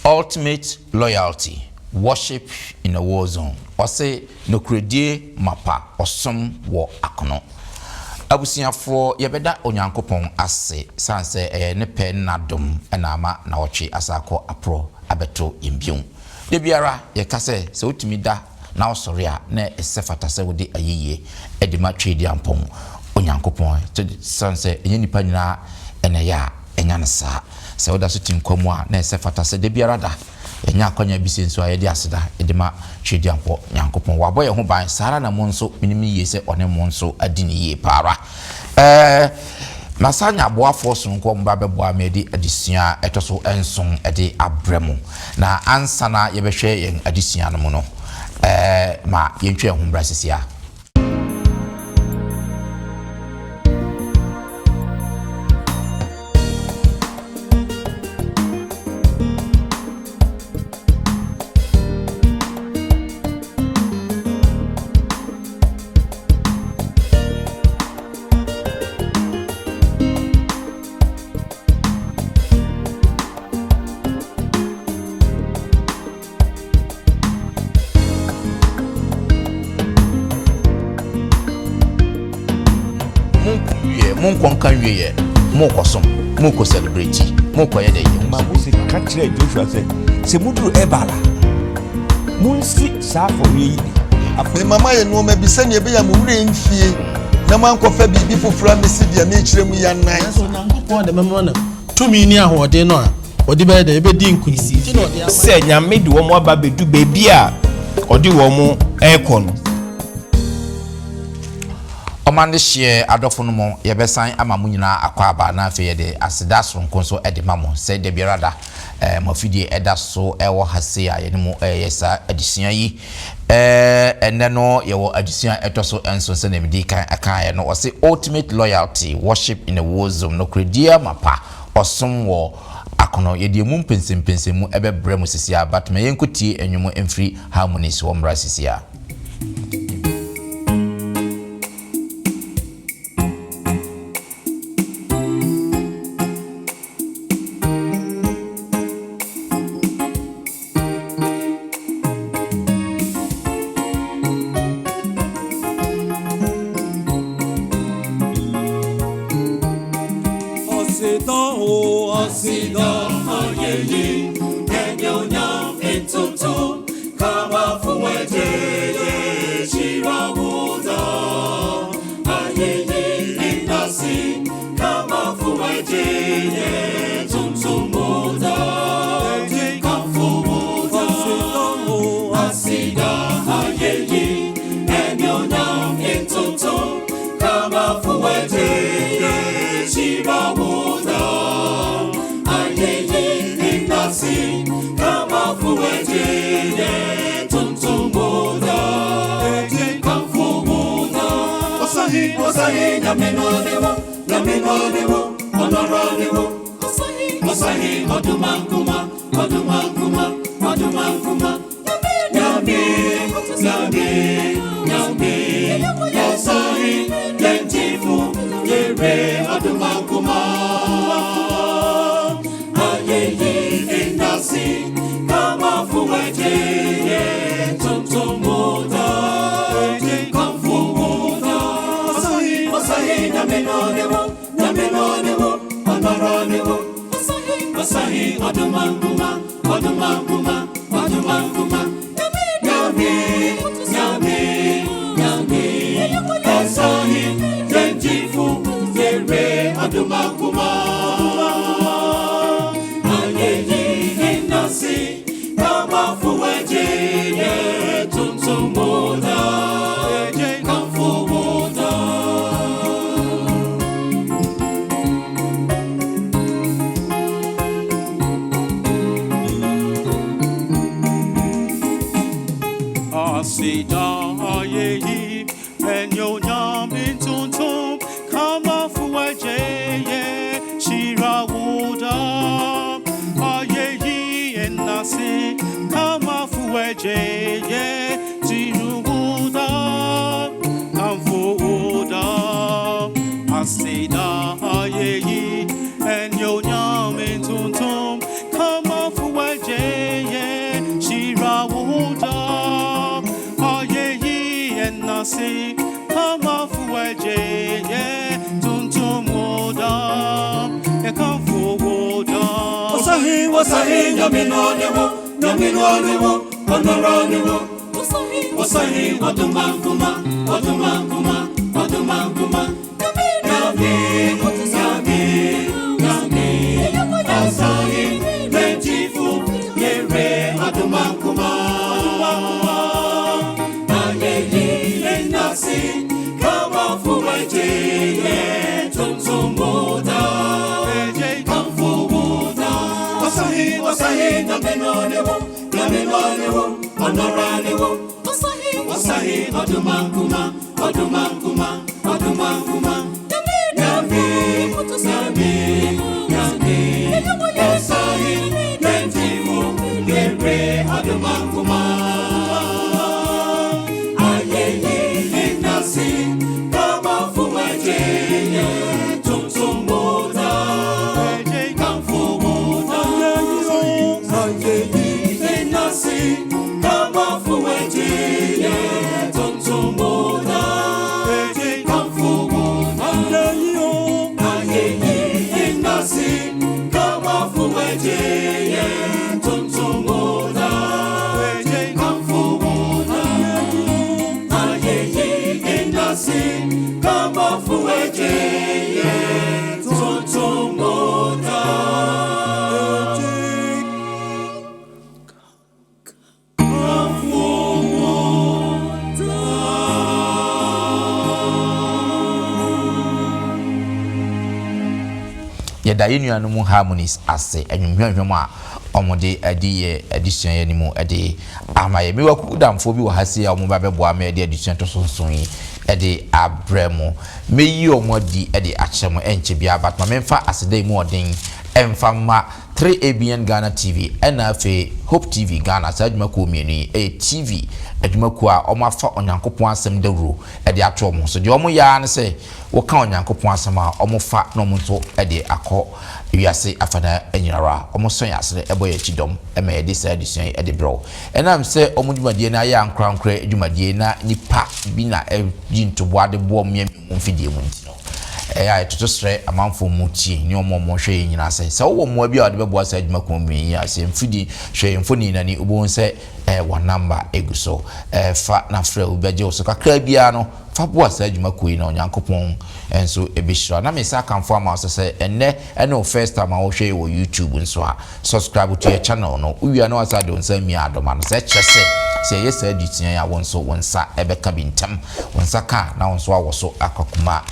Ultimate Loyalty, Worship in a War Zone. Ɔse nokorɛdie mapa ɔsom wɔ akono. Abusuafoɔ yɛbɛda Onyankopɔn ase sane sɛ ɛyɛ ne pɛ ne n'adom na ama nawɔtwe asan akɔ aporɔ abɛto yɛn bio. Da biara yɛka sɛ, sɛ wotumi da na wosɔre a, na ɛsɛ fata sɛ wode ayeyie de ma Tweediampɔn Onyankopɔn, sane sɛ ɛnyɛ nnipa nyinaa na ɛyɛ a ɛnya no saa. Sɛ woda so te nkwa mu a, na ɛsɛ fata sɛ da biara da yɛnya akwanya bi sei nso a yɛde aseda de ma Tweediampɔ Nyankopɔn. Wabɔ yɛn ho ban, saa ara na mo nso, menim no yie sɛ ɔne mo nso adi no yie pa ara. Ɛɛ, masan anya aboafoɔ sononko a wɔba abɛboa me de adesua a ɛtɔ so nson de abrɛ mo. Na ansa na yɛbɛhwɛ yɛn adesua no mu no, ɛɛ, ma yɛntwa yɛn ho mmra sisi a. Monkɔ nka nwieɛ, mokɔsom, mokɔ celebrate, mokɔyɛ dɛ yɛ. Ma Mose ka kyerɛɛ Joshua sɛ, Sɛ muduru Ebal a, munsi saa afɔreɛ yi bi. Mema moayɛ nneɛma bi sɛnea ɛbɛyɛ a mo werɛ remfie na moankɔfa biribi foforɔ ammɛsi deɛ merekyerɛ mu yi anan. Nanso Onyankopɔn de bɛma no tumi ne ahoɔden no a ɔde bɛyɛ dɛn? Ɛbɛdi nkonim nti na ɔde ama. Sɛ Nyame de wɔn aba abɛdu baabi a ɔde wɔn rekɔ no. Ɔman dehyeɛ adɔfo no mo, yɛbɛsan ama mo nyinaa akwaaba na afei yɛde aseda soronko nso de ma mo sɛ da biara da mo afidie ɛda so ɛwɔ ha sei a yɛne mo ɛreyɛ saa adesua yi. Ɛnnɛ no yɛwɔ adesua a ɛtɔ so nson sɛdeɛ medi kan kaeɛ no, ɔse Ultimate Loyalty, Worship in a War Zone, nokorɛdie amapa, ɔsom wɔ akono. Yɛde ɛmu mpɛnsɛmpɛnsɛmu ɛbɛbrɛ mo sisi ara, but ma yɛnkɔtie nnwom mfiri Harmonies hɔ mmra sisi ara. Osahi, Osahi, Nyame no ne wo, Nyame no ne wo, Ɔnora ne wo. Osahi, Odumankuma, Odumankuma, Odumankuma. Nyame, Nyame, Nyame. Osahi, Benjifu, Yere, Odumankuma. Ayeyi, Enasi, Kawafu, Eje, Tuntum, Kamfu, Wuda. Osahi, Osahi, Nyame no ne wo, Nyame no ne wo, Ɔnora ne wo. Osahi, Odumankuma, Odumankuma, Odumankuma. Nyame, Nyame, Nyame. Osahi, Benjimu, Yere, Odumankuma. Ayeyi, Enasi, Kawafu, Eje, Tuntum, Wuda. Kamfu, Wuda. Ayeyi, Enasi, Kawafu, Eje, Tuntum, Wuda. Kamfu, Wuda. Ayeyi, Enasi, Kawafu, Eje, Tuntum, Wuda. Kamfu, Wuda. Ayeyi, Enasi, Kawafu, Eje, Tuntum, Wuda. Yɛda yɛn nuanom Harmonies ase, anwumhwamhwam a wɔde adi yɛ adesua yɛ no mu de ama yɛ. Mewɔ akukudamfoɔ bi wɔ ha sei a wɔn ba bɛboa me de adesua to so nson yi de abrɛ mo. Mɛyi wɔn adi de akyerɛ mo ɛnkyɛ biara, but ma memfa aseda yi mu ɔden ɛmfa mma 3ABN Ghana TV ɛna afei Hope TV Ghana. Saa adwumakuo mmienu yi ɛyɛ TV adwumakuo a wɔn afa Onyankopɔn asɛm dawuro de ato wɔn so. Deɛ wɔn yɛ ara ne sɛ wɔka Onyankopɔn asɛm a, wɔfa na wɔn nso de akɔ wiase afanan nyinara. Wɔsɔ yɛn asene bɔ yɛn akyi dɔm ma yɛde saa adesua yi de brɛ wo. Ɛnam sɛ wɔn dwumadie no ayɛ ankorankorɛ dwumadie na nnipa bi na ɛyi ntoboa de boa wɔn mmiamia mu mfidie mu nti no, ɛyɛ a yɛtoto srɛ amanfoɔ mu tie ne wɔn a wɔhwɛ yɛn nyinaa sɛ, sɛ wowɔ mmoa bi a wɔde bɛboa saa adwuma kuo mmienu yi a, sɛ mfidie hwɛ yɛn mfoni no ani, wobɛhu sɛ wɔn namba gu so. Fa na frɛ, obi bɛgye wo so. Kakra biara no, fa boa saa adwuma kuo yi na Onyankopɔn nso bɛhyira wo. Na mesa akamfo ama wo sɛ sɛ ɛnnɛ ɛne wo first time a wohwɛ yɛ wɔ YouTube nso a, subscribe to yɛ channel no. Wowie a na wasa de wo nsa amia adɔma no. Sɛ ɛkyerɛ sɛ sɛ yɛyɛ saa adesua yi a, wo nso wo nsa bɛka bi ntɛm. Wo nsa ka a, na wo nso awɔ so akɔ akoma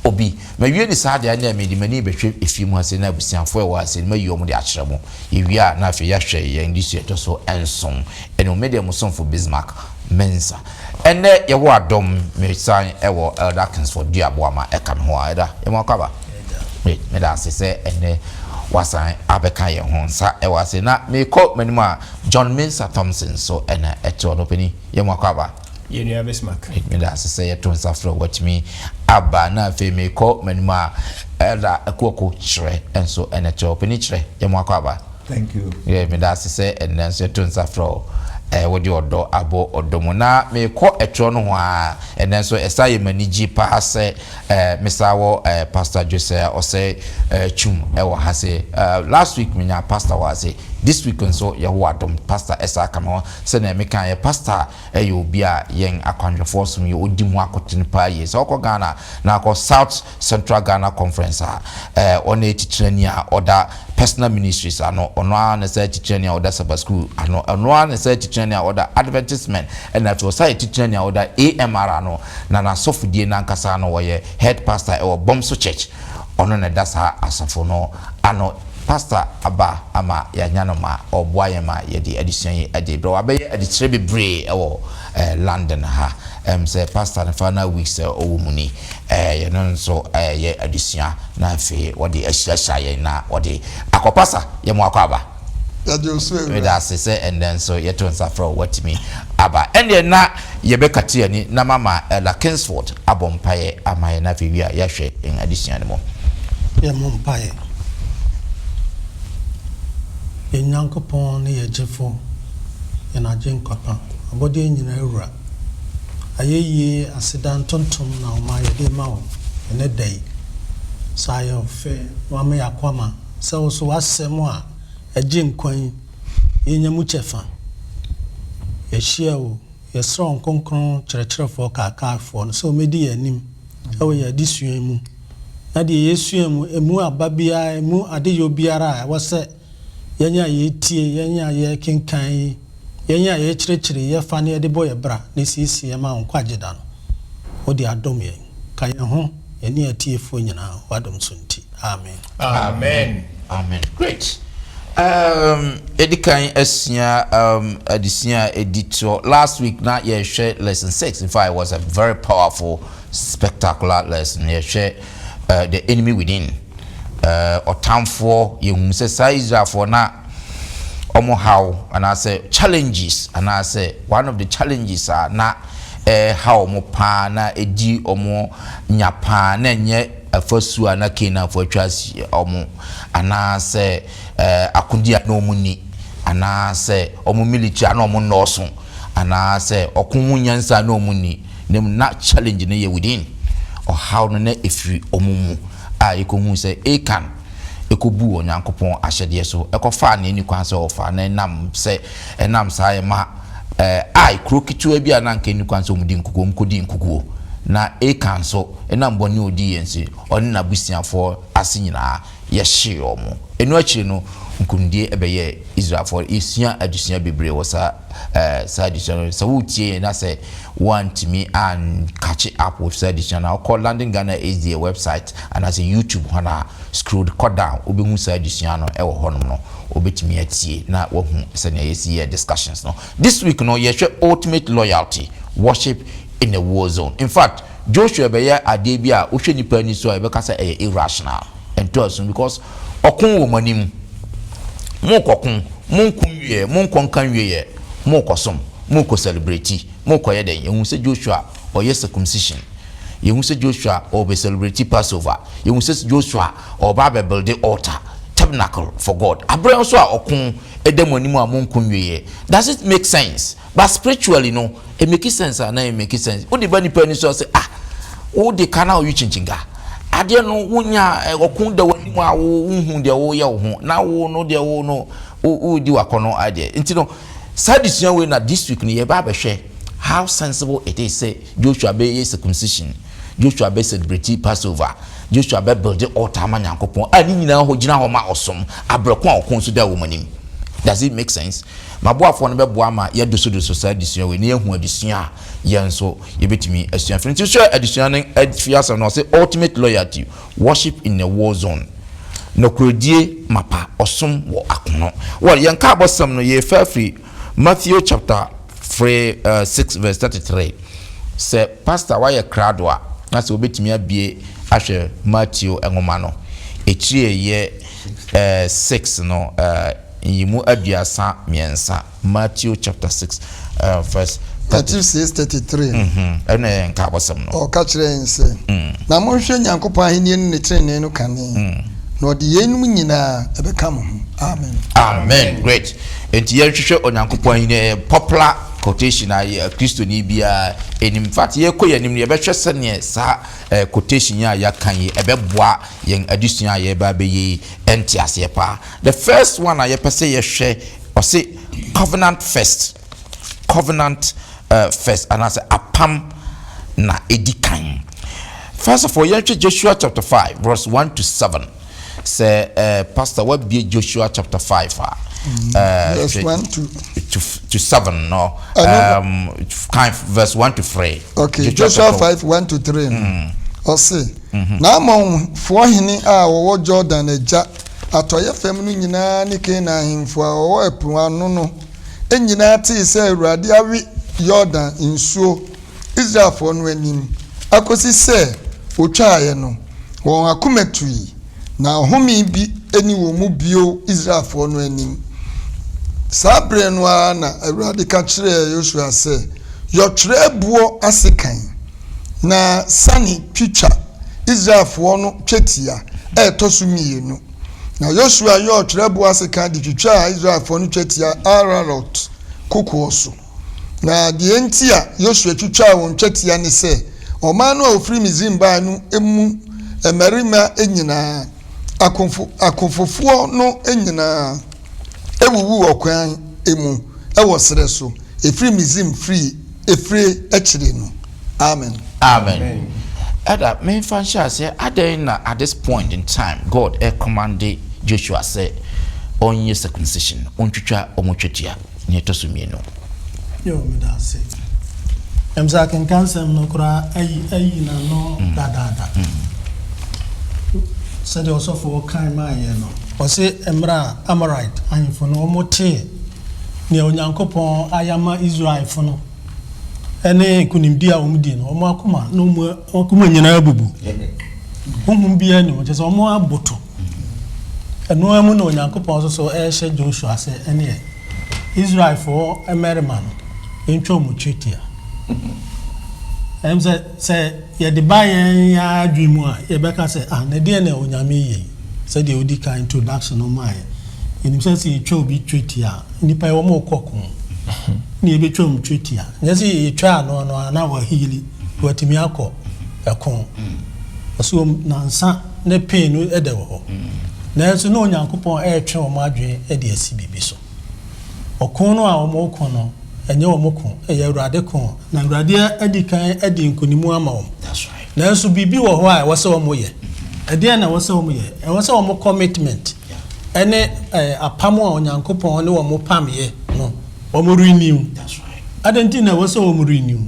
obi. Mawie ne saa deɛ, ɛnna mede m'ani bɛhwɛ efie mu ha sei na abusuafoɔ a ɛwɔ ha sei no mayi wɔn de akyerɛ mo. Yɛwie a, na afei yɛahwɛ yɛn adesua ɛtɔ so nson. Ɛno me deɛ mo somfo Bismarck Mensah. Ɛnnɛ yɛwɔ adom mesan ɛwɔ Elder Kingsford Duaboama ɛka me ho a. Ɛda yɛn akɔ aba. Meda ase sɛ ɛnnɛ wasan abɛka yɛn ho nsa ɛwɔ ase. Na mekɔ m'anim a, John Mensah Thompson nso ɛna ɛte hɔ no. Ɔpanin, yɛn akɔ aba. Yɛn nua Bismarck. Meda ase sɛ yɛto nsa frɛ watumi aba. Na afei mekɔ m'anim a, Elder Akuoko Kyerɛ nso ɛna ɛte hɔ. Ɔpanin Kyerɛ, yɛn akɔ aba. Thank you. Yeah, meda ase sɛ ɛnnɛ nso yɛto nsa frɛ wo. Wode ɔdɔ abɔ ɔdɔ mu. Na mekɔ ɛtorɔ no ho a, ɛnnɛ nso ɛsa yɛ m'ani gye paa sɛ mesa wɔ Pastor Josiah Osei Twum ɛwɔ ha se. Last week menya pastor wɔ ha se. This week nso Yehowa adom pastor ɛsa aka me ho. Sɛnea meka yɛ pastor ɛyɛ obi a yɛn akwanhwɛfoɔ som yɛ ɔdi mu akotene paa yie. Sɛ wokɔ Ghana na akɔ South Central Ghana Conference a, ɔno yɛ titenani a ɔda Personal Ministries ano, ɔno ara na ɛsan yɛ titenani a ɔda Sabbath School ano, ɔno ara na ɛsan yɛ titenani a ɔda Adventist Men, ɛna afei ɔsan yɛ titenani a ɔda AMR ano, na n'asɔfodie no ankasa no ɔyɛ Head Pastor ɛwɔ Bomso Church, ɔno na ɛda saa asafo no ano. Pastor aba ama yɛanya no ma ɔreboa yɛn ma yɛde adesua yi de brɛ. Wabɛyɛ adekyerɛ bebree ɛwɔ London ha. Sɛ pastor no final week sɛ ɔwɔ mu ni, yɛno nso yɛ adesua na afei wɔde ahyiahyia yɛn na wɔde akɔ. Pastor, yɛ mo akɔ aba. Yɛde osu awura. Meda ase sɛ ɛnnɛ nso yɛto nsa frɛ wo watumi aba. Ɛndeɛ na yɛbɛkate yɛn ani na mama Elder Kingsford abɔ mpaeɛ ama yɛn na afei wie a yɛahwɛ yɛn adesua no mu. Yɛmmɔ mpaeɛ. Yɛn Nyankopɔn ne yɛn Gyefo, yɛn Agyenkwa pa, abɔdeɛ nyinaa Wura. Ayɛyie, aseda, ntontom na ɔma yɛde ma wo ɛnnɛ da yi. Sɛ ayɛ wo fɛ na wama yɛn akwama sɛ wo nso w'asɛm a. ɛgye nkwa yi, yɛnya mu kyɛfa. Yɛhyia wo, yɛsrɛ wo Kronkron Kyerɛkyerɛfoɔ Kaakaefoɔ no sɛ ɔmmɛdi yɛn anim wɔ yɛn adesua yi mu, na deɛ yɛsua mu, ɛmu aba biara, ɛmu adeyɔ biara a ɛwɔ sɛ yɛn a yɛretie, yɛn a yɛrekenkan yi, yɛn a yɛrekyerɛkyerɛ yi, yɛfa na yɛde bɔ yɛn bra na ɛsiesie yɛn ma wo nkwagye da no, wode adom yɛn. Ka yɛn ho, yɛne atiefoɔ nyinaa, w'adom so nti. Amen. Amen. Amen. Great. Um, yɛdi kan asua um, adesua a ɛdi toɔ. Last week na yɛhwɛ lesson 6. In fact, it was a very powerful, spectacular lesson. Yɛhwɛ uh, the enemy within. Uh, ɔtamfoɔ, yɛhu sɛ saa Israelfoɔ na wɔn haw anaasɛ challenges anaasɛ one of the challenges a na ɛha wɔn paa na ɛdi wɔn nya paa na ɛnyɛ afasuo a na Kanaanfoɔ atwa ahyia wɔn, anaasɛ akodie a na wɔn nni, anaasɛ wɔn military a na wɔn nnɔɔso, anaasɛ ɔko ho nyansa a na wɔn nni, na mmom na challenge no yɛ within. Ɔhaw no na ɛfiri wɔn mu a yɛkɔhuu sɛ Akan kɔbuu Onyankopɔn ahyɛdeɛ so kɔfaa nea ɛnni kwan sɛ ɔfa, na ɛnam sɛ ɛnam saa ɛma Ai, kuro ketewa bi a na anka ɛnni kwan sɛ wɔdi nkukuo, wɔkɔdii nkukuo. Na Akan nso, ɛnam bɔne a ɔdiiɛ nti, ɔne n'abusuafoɔ ase nyinaa, yɛhyee wɔn. Ɛno akyiri no, nkonimdie bɛyɛɛ Israelfoɔ. Yɛsua adesua bebree wɔ saa ɛɛ saa adesua no. Sɛ woretie yɛn na sɛ woantumi an catch up with saa adesua no a, wokɔ London Ghana SDA website anaasɛ YouTube hɔ no a, scroll kɔ down, wobɛhu saa adesua no wɔ hɔnom no. Wobɛtumi atie na woahu sɛnea yɛsi yɛɛ discussions no. This week no, yɛhwɛ ultimate loyalty, worship in a war zone. In fact, Joshua bɛyɛ adeɛ bi a wohwɛ nipa ani so a yɛbɛka sɛ ɛyɛ irrational, ɛntɔ asom because ɔko wɔ mo anim. Morekɔko, monko nwieɛ, monkɔ nka nwieɛ, morekɔsom, morekɔ celebrate, morekɔyɛ dɛn? Yɛhu sɛ Joshua ɔyɛ circumcision. Yɛhu sɛ Joshua ɔrebɛ celebrate Passover. Yɛhu sɛ Joshua ɔreba abɛ builde altar, tabernacle for God. Aberɛ nso a ɔko da mo anim a monko nwieɛ. Does it make sense? But spiritually no, e make sense anaa e make sense? Wode ba nipa ani so a sɛ ah, wode ka na ɔwe kyinkyiga. Adeɛ no wonya ɔko da w'anim a wo wonhu deɛ woyɛ wo ho na wo no deɛ wo no woredi w'akɔnɔ adeɛ. Nti no saa adesua wei na this week no yɛba abɛhwɛ how sensible it is sɛ Joshua bɛyɛ circumcision, Joshua bɛ celebrate Passover, Joshua bɛ build altar ama Nyankopɔn a ne nyinaa hɔ gyina hɔ ma ɔsom abrɛ ko a ɔko nso da wɔn anim. Does it make sense? M'aboafoɔ no bɛboa ama yɛadosodoso saa adesua wei na yɛahu adesua a yɛn nso yɛbɛtumi asua afiri. Nti wohwɛ adesua no afi asɛm no, ɔse Ultimate Loyalty, Worship in a War Zone. Nokorɛdie mapa, ɔsom wɔ akono. Well, yɛn nkaabɔsɛm no yɛrefa afiri Matthew chapter 3, uh, 6 verse 33. Sɛ pastor wayɛ krado a, na sɛ wobɛtumi abie ahwɛ Matthew nwoma no, ɛkyiri ɛyɛ uh, 6 no, uh, Nyimu 33, Matthew chapter 6 uh, verse Matthew 6:33 no. Ɛno na ɛyɛ nkaabɔsɛm no. Ɔka kyerɛɛ yɛn sɛ, Na monhwɛ Nyankopɔn ahenni ne ne trenee no kane, na ɔde yeinom nyinaa ɛbɛka mo ho. Amen. Amen. Great. Enti yɛnhwehwɛ Onyankopɔn ahenni ɛyɛ popular quotation a yɛ Kristoni biara anim. In fact, yɛkɔ yɛn anim no yɛbɛhwɛ sɛdeɛ saa eh, quotation yi a yɛaka yi ɛbɛboa yɛn adesua a yɛreba abɛyɛ yi nteaseɛ paa. The first one a yɛpɛ sɛ yɛhwɛ ɔse covenant first, covenant uh, first anaasɛ apam na ɛdi kan. First of all yɛnhwɛ Joshua chapter 5 verse 1 to 7. Sɛ uh, pastor wabie Joshua chapter 5 a uh, verse 1 to, to, to 7 no um, kind verse 1 to 3. Okay, Joshua, Joshua 5 1 to 3. Ɔse Na Amonfoɔ hene a wɔwɔ Yordan agya atɔeɛ fam no nyinaa ne Kanaan ahemfo a wɔwɔ ɛpo ano no nyinaa tee sɛ Awurade awe Yordan nsuo Israelfoɔ no anim akɔsi sɛ wɔtwaeɛ no, wɔn akoma tui, na ɔhome bi nni wɔn mu bio Israelfoɔ no anim. Saa berɛ no ara na Awurade ka kyerɛɛ Yosua sɛ, Yɔ twerɛboɔ asekan na sane twitwa Israelfoɔ no twetia a ɛtɔ so mmienu. Na Yosua yɔɔ twerɛboɔ asekan de twitwaa Israelfoɔ no twetia Aaralot kokoɔ so. Na deɛ enti a Yosua twitwaa wɔn twetia ne sɛ, ɔman no a wɔfiri Misraim baeɛ no mu mmarima nyinaa, akofo, akofofoɔ no nyinaa, wuwuu ɔkwan mu wɔ serɛ so, ɛfiri Misraim firi efire akyire no. Amen. Amen. Elder, menfa nhyɛ aseɛ, adɛn na at this point in time God ɛcommande Joshua sɛ ɔnyɛ circumcision, ɔntwitwa wɔn twetia, nea ɛtɔ so mmienu? Yo, meda ase. Ɛm sɛ akenkansɛm no koraa ayi ayi n'ano dadaada. Sɛdeɛ ɔsɔfoɔ kan maa yɛn no, ɔse mmerɛ a Amorite ahemfo no wɔtee nea Onyankopɔn ayɛ ama Israelfo no ne nkonimdi a wɔdi no, wɔn akoma na wɔn akoma nyinaa abubu. Honhom biara nni hɔ, kyerɛ sɛ wɔn aboto. Ɛno ara mu na Onyankopɔn nso so ɛrehyɛ Joshua sɛ ɛneɛ Israelfoɔ mmarima no, yɛntwa wɔn twetia. Ɛm sɛ sɛ yɛde ba yɛn ara adwene mu a, yɛbɛka sɛ ah, na ɛdeɛn na Onyame yɛ yi? Sɛdeɛ wodi kan introduction no maeɛ, yɛnim sɛ sɛ yɛtwa obi twetia a, nnipa yi wɔrekɔ ko na yɛbɛtwa wɔn twetia. Nyɛ sɛ yɛtwa ano no a na wahiili, watumi akɔ ɛko. Ɔsɛ wɔn nansa ne pain no da wɔ hɔ. Nanso na Onyankopɔn retwe wɔn adwene de asi biribi so. Ɔko no a wɔreko no, ɛnyɛ wɔn ko, ɛyɛ Awurade ko. Na Awurade adi kan adi nkonim ama wɔn. Nanso biribi wɔ hɔ a ɛwɔ sɛ wɔyɛ. Ɛdeɛn na ɛwɔ sɛ wɔyɛ? Ɛwɔ sɛ wɔn commitment ne apam a Onyankopɔn ne wɔn pameɛ no, wɔn renew. Adɛn nti na ɛwɔ sɛ wɔn renew?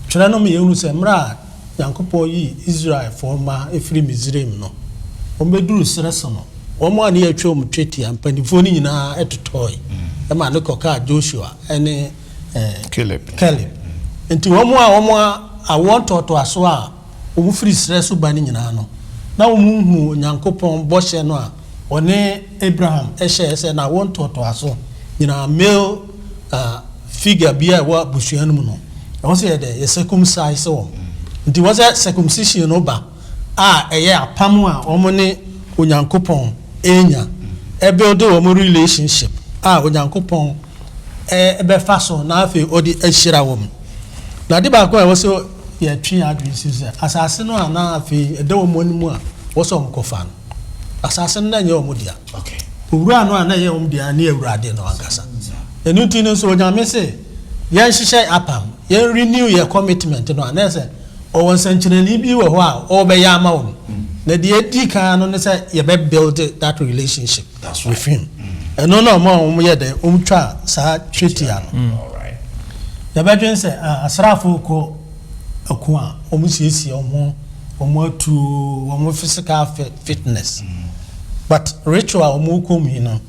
Twerɛ no ma yɛhunu sɛ mmerɛ a Nyankopɔn yii Israelfoɔ mma firii Misraim no, wɔbɛduruu serɛ so no, wɔn a ne yɛatwa wɔn twetia, mpanimfoɔ no nyinaa totɔɔe ma no kɔkaa Joshua ne Caleb. Enti wɔn a wɔn awoɔ ntoatoasoɔ a wɔfiri serɛ so ba no nyinaa no, na wɔnhunuu Onyankopɔn bɔhyɛ no a ɔne Abraham hyɛeɛ sɛ n'awoɔ ntoatoasoɔ nyinaa, male figure biara a ɛwɔ abusua no mu no, ɛwɔ sɛ yɛ dɛ, yɛ circumcise wɔn. Nti wɔ sɛ circumcision no ba a ɛyɛ apam a wɔn ne Onyankopɔn renya, ɛbuild wɔn relationship a Onyankopɔn bɛfa so na afei ɔde ahyira wɔn. Na ade baako a ɛwɔ sɛ yɛtwe yɛn adwene si sɛ, asase no a na afei ɛda wɔn anim a ɛwɔ sɛ wɔkɔfa no, asase no na ɛnyɛ wɔn dea. Owura no a na ɛyɛ wɔn dea ne Awurade no ankasa. Ɛno nti no nso Onyame se yɛnhyehyɛ apam, yɛn renew yɛ commitment no a, na ɛsɛ ɔwɔ nsɛnkyerɛnne bi wɔ hɔ a ɔrebɛyɛ ama wɔn. Na deɛ ɛdi kan no ne sɛ yɛbɛ build that relationship with him. Ɛno na ɔma wɔn yɛ dɛ, wɔn twa saa twetia no. Yɛbɛdwen sɛ ah, asraafo rekɔ ɛko a, wɔn siesie wɔn ho, wɔn atu, wɔn physical fitness. But ritual a wɔn rekɔ mu yi no,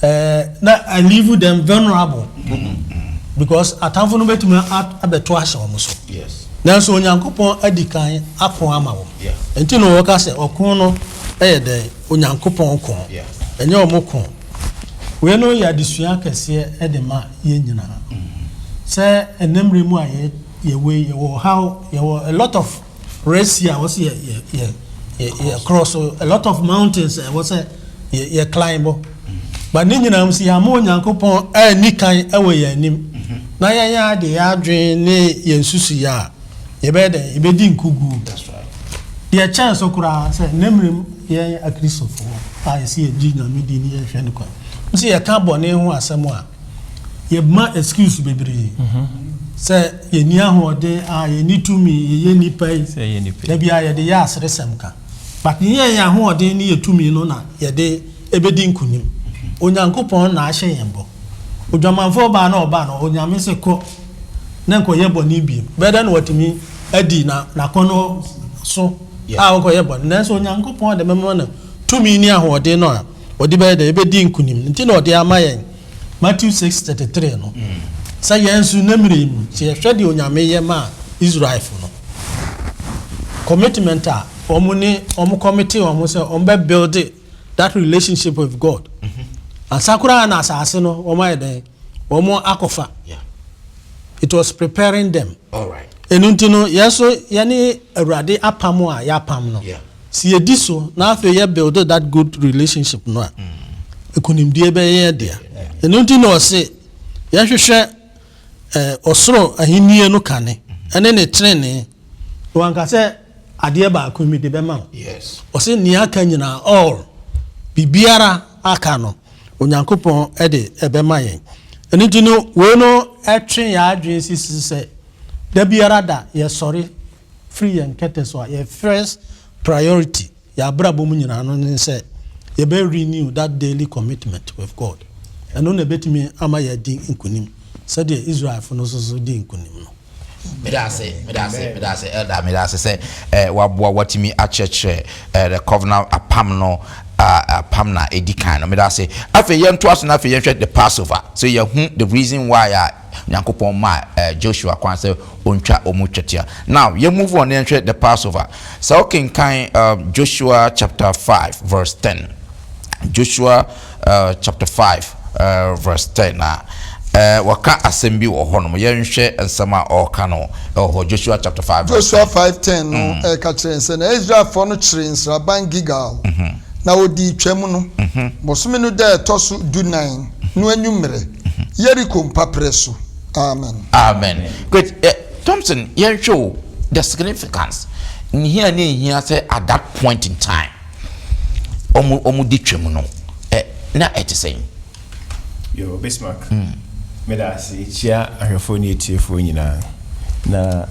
eh, na I leave them vulnerable because atamfo no bɛtumi abɛto ahyɛ wɔn so. Nanso Onyankopɔn adi kan ako ama wɔn. Nti na wɔka sɛ ɔko no yɛ dɛn? Onyankopɔn ko, ɛnyɛ wɔn ko. Wei no yɛ adesua kɛseɛ de ma yɛn nyinaa. Sɛ ɛnnɛ mmerɛ mu a yɛwɔ yi, yɛwɔ ɔhaw, yɛwɔ a lot of Red Sea a ɛwɔ sɛ yɛ yɛ yɛ yɛ cross, a lot of mountains a ɛwɔ sɛ yɛ yɛ climb. But ne nyinaa mu sɛ yɛama Onyankopɔn anni kan wɔ yɛn anim na yɛn ara de yɛn adwene ne yɛn nsusuiɛ a, yɛbɛyɛ dɛn? Yɛbɛdi nkoguo. Deɛ ɛkyɛn so koraa sɛ nnɛ mmerɛ mu yɛn Akristofoɔ a yɛsɛ yɛgye Nyame di ne yɛhwɛ no kwan, sɛ yɛka bɔne ho asɛm a, yɛma excuse bebree sɛ yɛnni ahoɔden a yɛnni tumi, yɛyɛ nnipa yi, da biara yɛde yɛ aseresɛm ka. But nyɛ yɛn ahoɔden ne yɛ tumi no na yɛde ɛbɛdi nkunim. Onyankopɔn na ahyɛ yɛn bɔ. Odwamanfoɔ baa na ɔbaa no, Onyame se kɔ na nkɔyɛ bɔne bio. Bɛyɛ dɛn na watumi adi n'akɔnnɔ so a ɔnkɔyɛ bɔne? Nanso Onyankopɔn de bɛma no tumi ne ahoɔden no a ɔde bɛyɛ dɛn? Ɛbɛdi nkunim. Nti na ɔde ama yɛn Matthew 6:33 no, sɛ yɛn nso nnɛ mmerɛ yi mu, sɛ yɛhwɛ deɛ Onyame yɛ maa Israelfo no, commitment a wɔn ne wɔn committee wɔn ho sɛ wɔn bɛ build that relationship with God. Ansa koraa na asase no wɔn ayɛ dɛn? Wɔn akɔfa. It was preparing them. Ɛno nti no, yɛn nso yɛne Awurade apam a yɛapam no, sɛ yɛdi so na afei yɛ build that good relationship no a, nkonimdie bɛyɛ yɛn dea. Ɛno nti na ɔse yɛhwehwɛ eh, ɔsoro ahennie no kane ɛne ne tenenee. Wanka sɛ adeɛ baako mi de bɛma wo. Ɔse nea aka nyinaa, all, biribiara aka no, Onyankopɔn de bɛma yɛn. Ɛno nti no, wei no twe yɛn adwene si so sɛ da biara da yɛsɔre firi yɛn kɛtɛ so a, yɛn first priority yɛn abrabɔ mu nyinaa no ne sɛ yɛbɛ renew that daily commitment with God. Ɛno na ɛbɛtumi ama yɛadi nkonim sɛdeɛ Israelfo no nso so dii nkonim no. Meda ase, meda ase, meda ase, Elder, meda ase sɛ eh, waboa watumi akyerɛkyerɛ eh, the covenant apam no uh, apam na edi kan no. Meda ase. Afei yɛntoa so na afei yɛnhwɛ the Passover. So yɛhu the reason why a Nyankopɔn maa eh, Joshua kwan sɛ ontwa wɔn twetia. Now yɛn move on na yɛnhwɛ the Passover. Sɛ wokenkan um, Joshua chapter 5 verse 10. Joshua uh, chapter 5 uh, verse 10 a uh, wɔka asɛm bi wɔ hɔnom. Yɛnhwɛ nsɛm a ɔreka no ɛwɔ hɔ. Joshua chapter 5 verse Joshua 10. 5:10 no ɛka kyerɛ yɛn sɛ, Na Israelfoɔ no kyeree nsraban Gilgal, na wɔdii Twam no, bosome no da a ɛtɔ so dunan no anwummerɛ, Yeriko mpaperɛ so. Amen. Amen. Great. Eh, Thompson, yɛnhwɛ o, the significance. Nhia ne nhia sɛ at that point in time, ɔmo ɔmo di twam no, eh, na ɛte sɛn? Yo, Bismarck, meda ase kyia ahwɛfoɔ ne atiefoɔ nyinaa. Na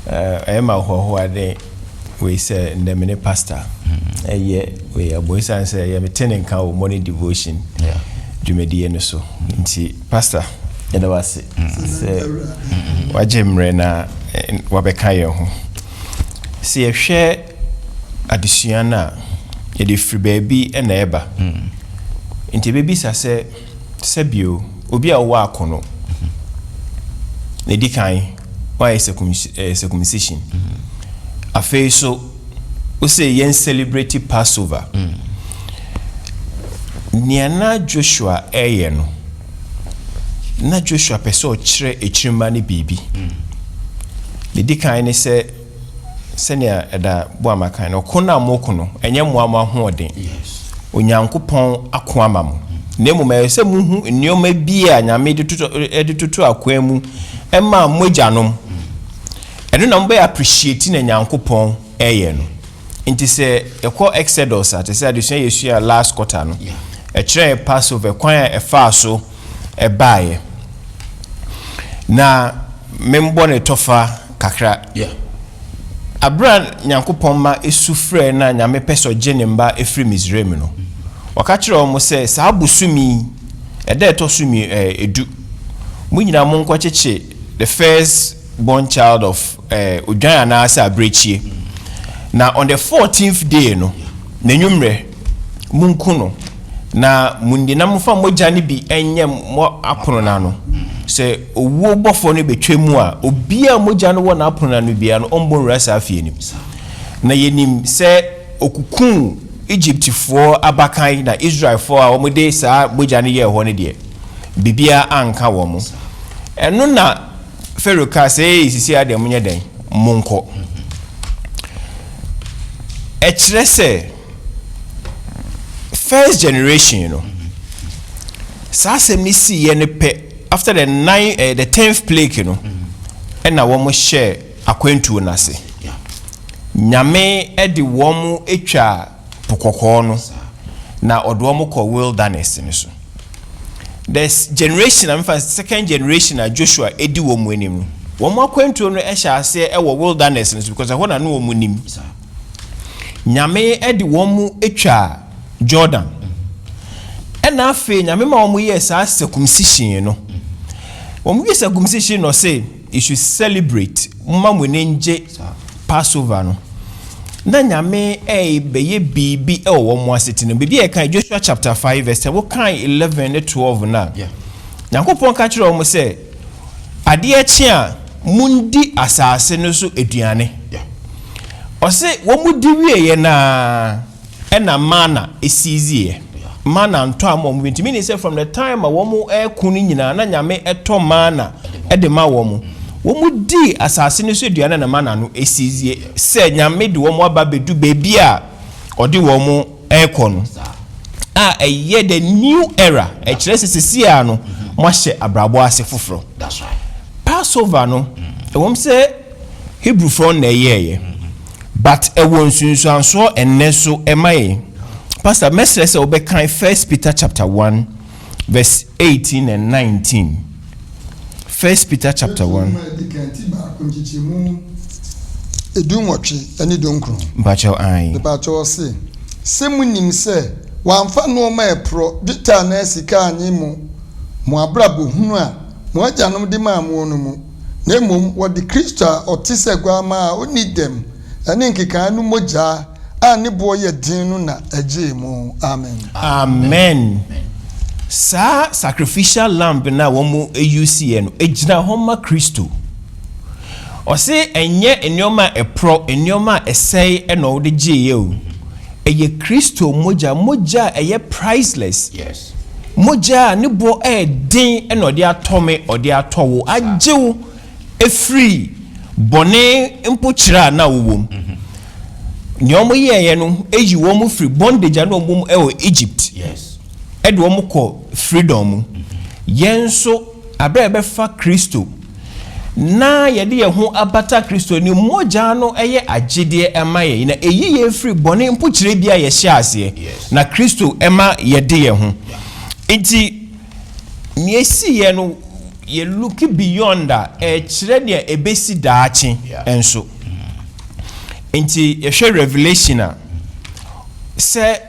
ɛyɛ ma ahohoahoa de wei sɛ ndɛ me ne pastor ɛyɛ wei abɔ esiane sɛ ɛyɛ mete ne nka wɔ morning devotion dwumadie no so nti pastor yɛda wo ase sɛ wagye mmerɛ na wabɛka yɛn ho. Sɛ yɛhwɛ adesua no a, yɛde firi baabi na ɛba. Nti yɛbɛbisa sɛ, sɛbio obi a ɔwɔ akono, na ɛdi kan wayɛ circumcision, afei so wose yɛn celebrate Passover. Nea na Joshua ɛyɛ no, na Joshua pɛ sɛ ɔkyerɛ akyirimma no biribi. Ne di kan ne sɛ, sɛnea ɛda Boama kan no, ɔko no a moko no, ɛnyɛ mmoa mo ahoɔden. Onyankopɔn ako ama mo. Na mmom ɛyɛ sɛ muhu nneɛma bi a Nyame de toto de toto akwan mu ɛmaa mo agyanom. Ɛno na mobɛyɛ appreciate na Nyankopɔn ɛyɛ no. Nti sɛ yɛkɔ Exodus a, te sɛ adesua yɛsua last quarter no, ɛkyerɛ Passover kwan a ɛfaa so ɛbaeɛ. Na membɔ ne tɔfa kakra. Abere a Nyankopɔn ma esu frɛ na Nyame pɛ sɛ ɔgye ne mba efiri Misraim no, ɔka kyerɛɛ wɔn sɛ saa bosome yi, ɛda ɛtɔ so edu, mo nyinaa monkɔkyekye the first born child of odwan anaasɛ abirekyie. Na on the 14th day no, n'anwummerɛ, monku no, na mundi na momfa mogya no bi nyɛ mo apono no ano. Sɛ owuo bɔfoɔ no bɛtwa mu a, obiara a mogya no wɔ n'apono no ano biara no, ɔmmɔ nwura saa fie no mu. Na yɛnim sɛ ɔkukuu Egyptfoɔ abakan na Israelfoɔ a wɔde saa mogya no yɛɛ hɔ no deɛ, biribiara anka wɔn. Ɛno na Farao kaa sɛ, Ei, sisi ara deɛ monyɛ dɛn? Monkɔ. Ɛkyerɛ sɛ first generation no, saa asɛm no siiɛ no pɛ, after the nine, eh, the tenth plague no, ɛna wɔn hyɛɛ akwantuo no ase. Nyame de wɔn twaa Po Kɔkɔɔ no, na ɔde wɔn kɔ wilderness no so. The generation a mefa second generation a Joshua edi wɔn anim no, wɔn akwantuo no hyɛ aseɛ wɔ wilderness no so because ɛhɔ na no wɔn nim. Nyame de wɔn twaa Jordan. Ɛna afei Nyame ma wɔn yɛɛ saa circumcision no. Wɔn yɛ circumcision no ɔse you should celebrate, momma mo ani ngye Passover no. Na Nyame ɛrebɛyɛ biribi wɔ wɔn asetena mu. Biribi a yɛkan Joshua chapter 5 verse 10, wokan 11 ne 12 no a, Nyankopɔn ka kyerɛ wɔn sɛ, adeɛ kye a, mundi asase no so aduane. Ɔse wɔn di wieɛ no ara, ɛna mana esiiziiɛ. Mana ntɔ ama wɔn bi. Nti meaning sɛ from the time a wɔn ɛko no nyinaa na Nyame ɛtɔ mana ɛde ma wɔn. Wɔn dii asase no so aduane na mana no esiizie sɛ Nyame de wɔn aba abɛdu baabi a ɔde wɔn ɛrekɔ no. A ɛyɛ the new era. Ɛkyerɛ sɛ seesei ara no moahyɛ abrabɔ ase foforɔ. Passover no, ɛwom sɛ Hebrewfoɔ no na ɛyɛɛyɛ, but ɛwɔ nsunsuansoɔ ɛnnɛ nso ɛma yɛn. Pastor, mɛsrɛ sɛ wobɛkan First Peter chapter 1 verse 18 and 19. First Peter chapter 1. Petro nwoma a edi kan ti baako nkyekyɛmu 18 ne 19. Mpakyɛw ae. Mepakyɛw ɔse, Sɛ munim sɛ wɔamfa nnoɔma a ɛporɔ, dwetɛ anaa sika annye mo mo abrabɔ hunu a mo agyanom de maa moɔ no mu, na mmom wɔde Kristo a ɔte sɛ guammaa a ɔnni dɛm ne nkekaeɛ no mogyaa a ne boɔ yɛ den no na ɛgyee mo. Amen. Amen. Saa sacrificial lamb no a wɔn use yɛ no, ɛgyina hɔ ma Kristo. Ɔse ɛnyɛ nneɛma a ɛporɔ, nneɛma a ɛsɛe na wɔde gyeeɛ o. Ɛyɛ Kristo mogya, mogya a ɛyɛ priceless. Yes. Mogya a ne boɔ ɛyɛ den na ɔde atɔ me, ɔde atɔ wo, agye wo afiri bɔne mpokyerɛ a na wowɔ mu. Nea wɔyɛeɛ no yi wɔn firi bondage a na wɔwɔ mu wɔ Egypt Yes. de wɔn kɔ freedom mu. Yɛn nso, berɛ a yɛbɛfa Kristo na yɛde yɛn ho abata Kristo ne mogya no yɛ agyedeɛ ma yɛn, na ɛyi yɛn firi bɔne mpokyerɛ bi a yɛhyɛ aseɛ, Yes. na Kristo ma yɛde yɛn ho. Nti, nea ɛsiiɛ no, yɛ look beyond a, ɛkyerɛ nea ɛbɛsi daakye nso. Nti, yɛhwɛ Revelation a, sɛ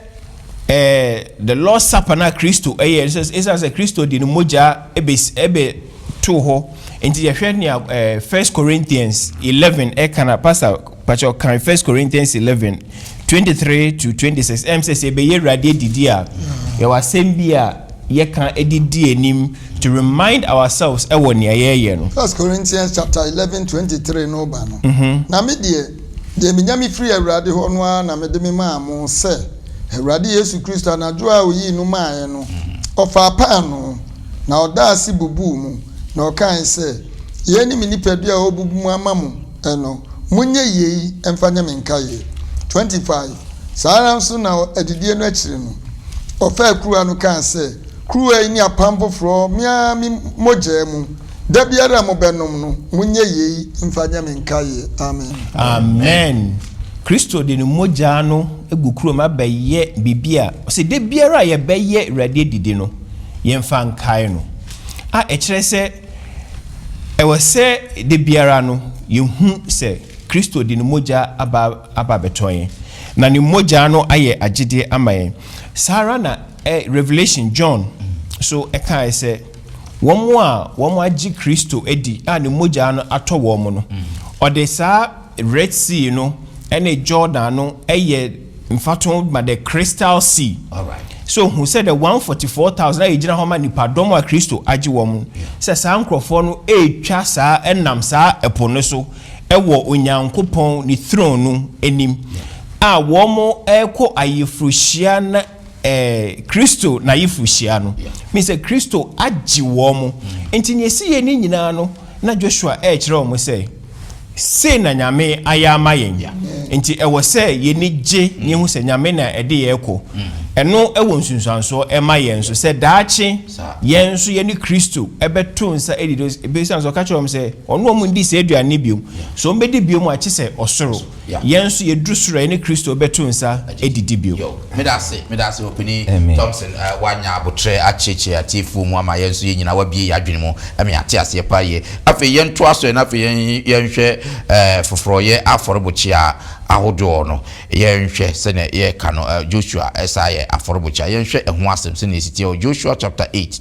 eh, the Lord's Supper na Kristo ɛyɛ, ɛsiane sɛ Kristo de ne mogya ɛbɛ ɛbɛ too hɔ. Nti yɛhwɛ nea eh, First Corinthians 11 ɛka na Pastor Pakyɛ kan First Corinthians 11 23 to 26. Ɛm sɛ sɛ yɛbɛyɛ Awurade adidi a, yɛwɔ asɛm bi a yɛka de di anim to remind ourselves ɛwɔ nea yɛreyɛ no. First Corinthians chapter 11 23 no ba no, Na me deɛ, deɛ menya mefirii Awurade hɔ no ara na mede memaa mo sɛ, Awurade Yesu Kristo anadwo a ɔyii no maeɛ no, ɔfaa paanoo, na ɔdaa ase bubuu mu, na ɔkae sɛ, Yei ne me nipadua a wɔrebubu mu ama mo no, monyɛ yei mfa nyɛ me nkaeɛ. 25 Saa ara nso na adidie no akyiri no, ɔfaa kuruwa no kaa sɛ, Kuruwa yi ne apam foforɔ me ara me mogya mu. Da biara a mobɛnom no, monyɛ yei mfa nyɛ me nkaeɛ. Amen. Amen. Kristo de ne mogya no gu kuruwa mu abɛyɛ biribi a ɔsɛ da biara a yɛbɛyɛ Awurade adidi no, yɛmfa nkae no. A ɛkyerɛ sɛ ɛwɔ sɛ da biara no yɛhu sɛ Kristo de ne mogya aba aba abɛtɔ yɛn, na ne mogya no ayɛ agyedeɛ ama yɛn. Saa ara na ɛ Revelation John so ɛkae sɛ wɔn a wɔagye Kristo adi a ne mogya no atɔ wɔn no, ɔde saa Red Sea no ne Jordan no yɛ mfatoho ma the Crystal Sea. So hu sɛ the 144,000 a yɛgyina hɔ ma nipadɔm a Kristo agye wɔn no, sɛ saa nkurɔfoɔ no retwa saa nam saa ɛpo no so wɔ Onyankopɔn ne throne no anim a wɔrekɔ ayeforohyia na eh, Kristo n'ayeforohyia no. Mean sɛ Kristo agye wɔn. Nti nea ɛsi yɛ ne nyinaa no, na Joshua ɛrekyerɛ wɔn sɛ, Sei na Nyame ayɛ ama yɛn, nti ɛwɔ sɛ yɛni gye na yɛhu sɛ Nyame na ɛde yɛn rekɔ. Ɛno wɔ nsunsuansoɔ ɛma yɛn nso sɛ daakye yɛn nso yɛne Kristo bɛto nsa adidi. Ɛsiane sɛ ɔka kyerɛɛ wɔn sɛ ɔne wɔn nni saa aduane no bio, sɛ wɔbɛdi bio a kye sɛ ɔsoro. Yɛn nso yɛduru soro a yɛne Kristo bɛto nsa adidi bio. Medase, medase Ɔpanin Thompson, woanya aboterɛ akyerɛkyerɛ atiefoɔ mu ama yɛn nso yɛn nyinaa woabue yɛn adwene mu ma yɛate aseɛ paa yie. Afei yɛntoa so na afei yɛnhwɛ foforɔyɛ afɔrebukyia ahodoɔ no. Yɛnhwɛ sɛdeɛ yɛka no, Joshua saa yɛ afɔrebukyia. Yɛnhwɛ ɛho asɛm sɛdeɛ ɛsi teɛ wɔ Joshua chapter 8,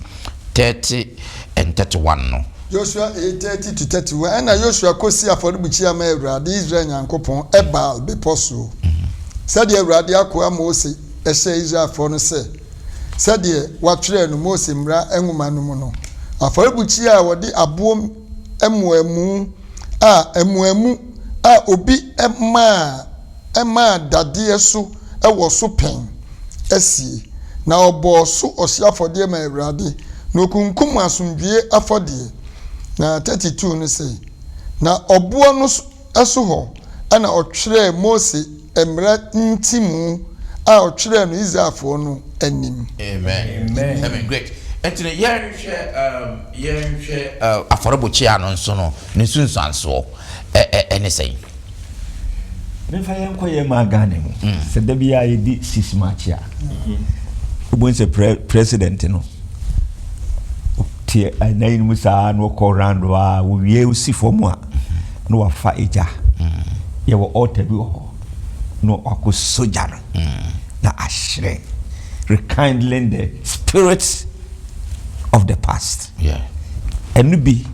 30 and 31 no. Joshua 8, 30 to 31, Ɛnna Yosua kosii afɔrebukyia maa Awurade, Israel Nyankopɔn, Ebal bepɔ soɔ, sɛdeɛ Awurade akoa Mose hyɛɛ Israelfoɔ no sɛ, sɛdeɛ wɔatwerɛ no Mose mmara nwoma no mu no, afɔrebukyia a wɔde aboɔ mmuamu a mmuamu a obi maa maa dadeɛ so wɔ so pɛn asie, na ɔbɔɔ so ɔhyeɛ afɔdeɛ maa Awurade, na ɔkunkum asomdwoeɛ afɔdeɛ. Na 32 no se, Na ɔboɔ no so hɔ na ɔtwerɛɛ Mose mmara ntimu a ɔtwerɛɛ no Israelfoɔ no anim. Amen. Amen. Great. Nti no yɛnhwɛ um, yɛnhwɛ uh, afɔrebukyia no nso no ne nsunsuansoɔ ɛne sɛn? Memfa yɛn nkɔ yɛn maa Ghana mu. Sɛ da biara yɛdi six March a, wobɛhu sɛ pre president no te anan mu saa na ɔkɔ round a wɔwie wosi fam a na wafa egya. Yɛwɔ altar bi wɔ hɔ na wakɔ sogya no na ahyerɛn rekindling the spirit of the past. Ɛno bi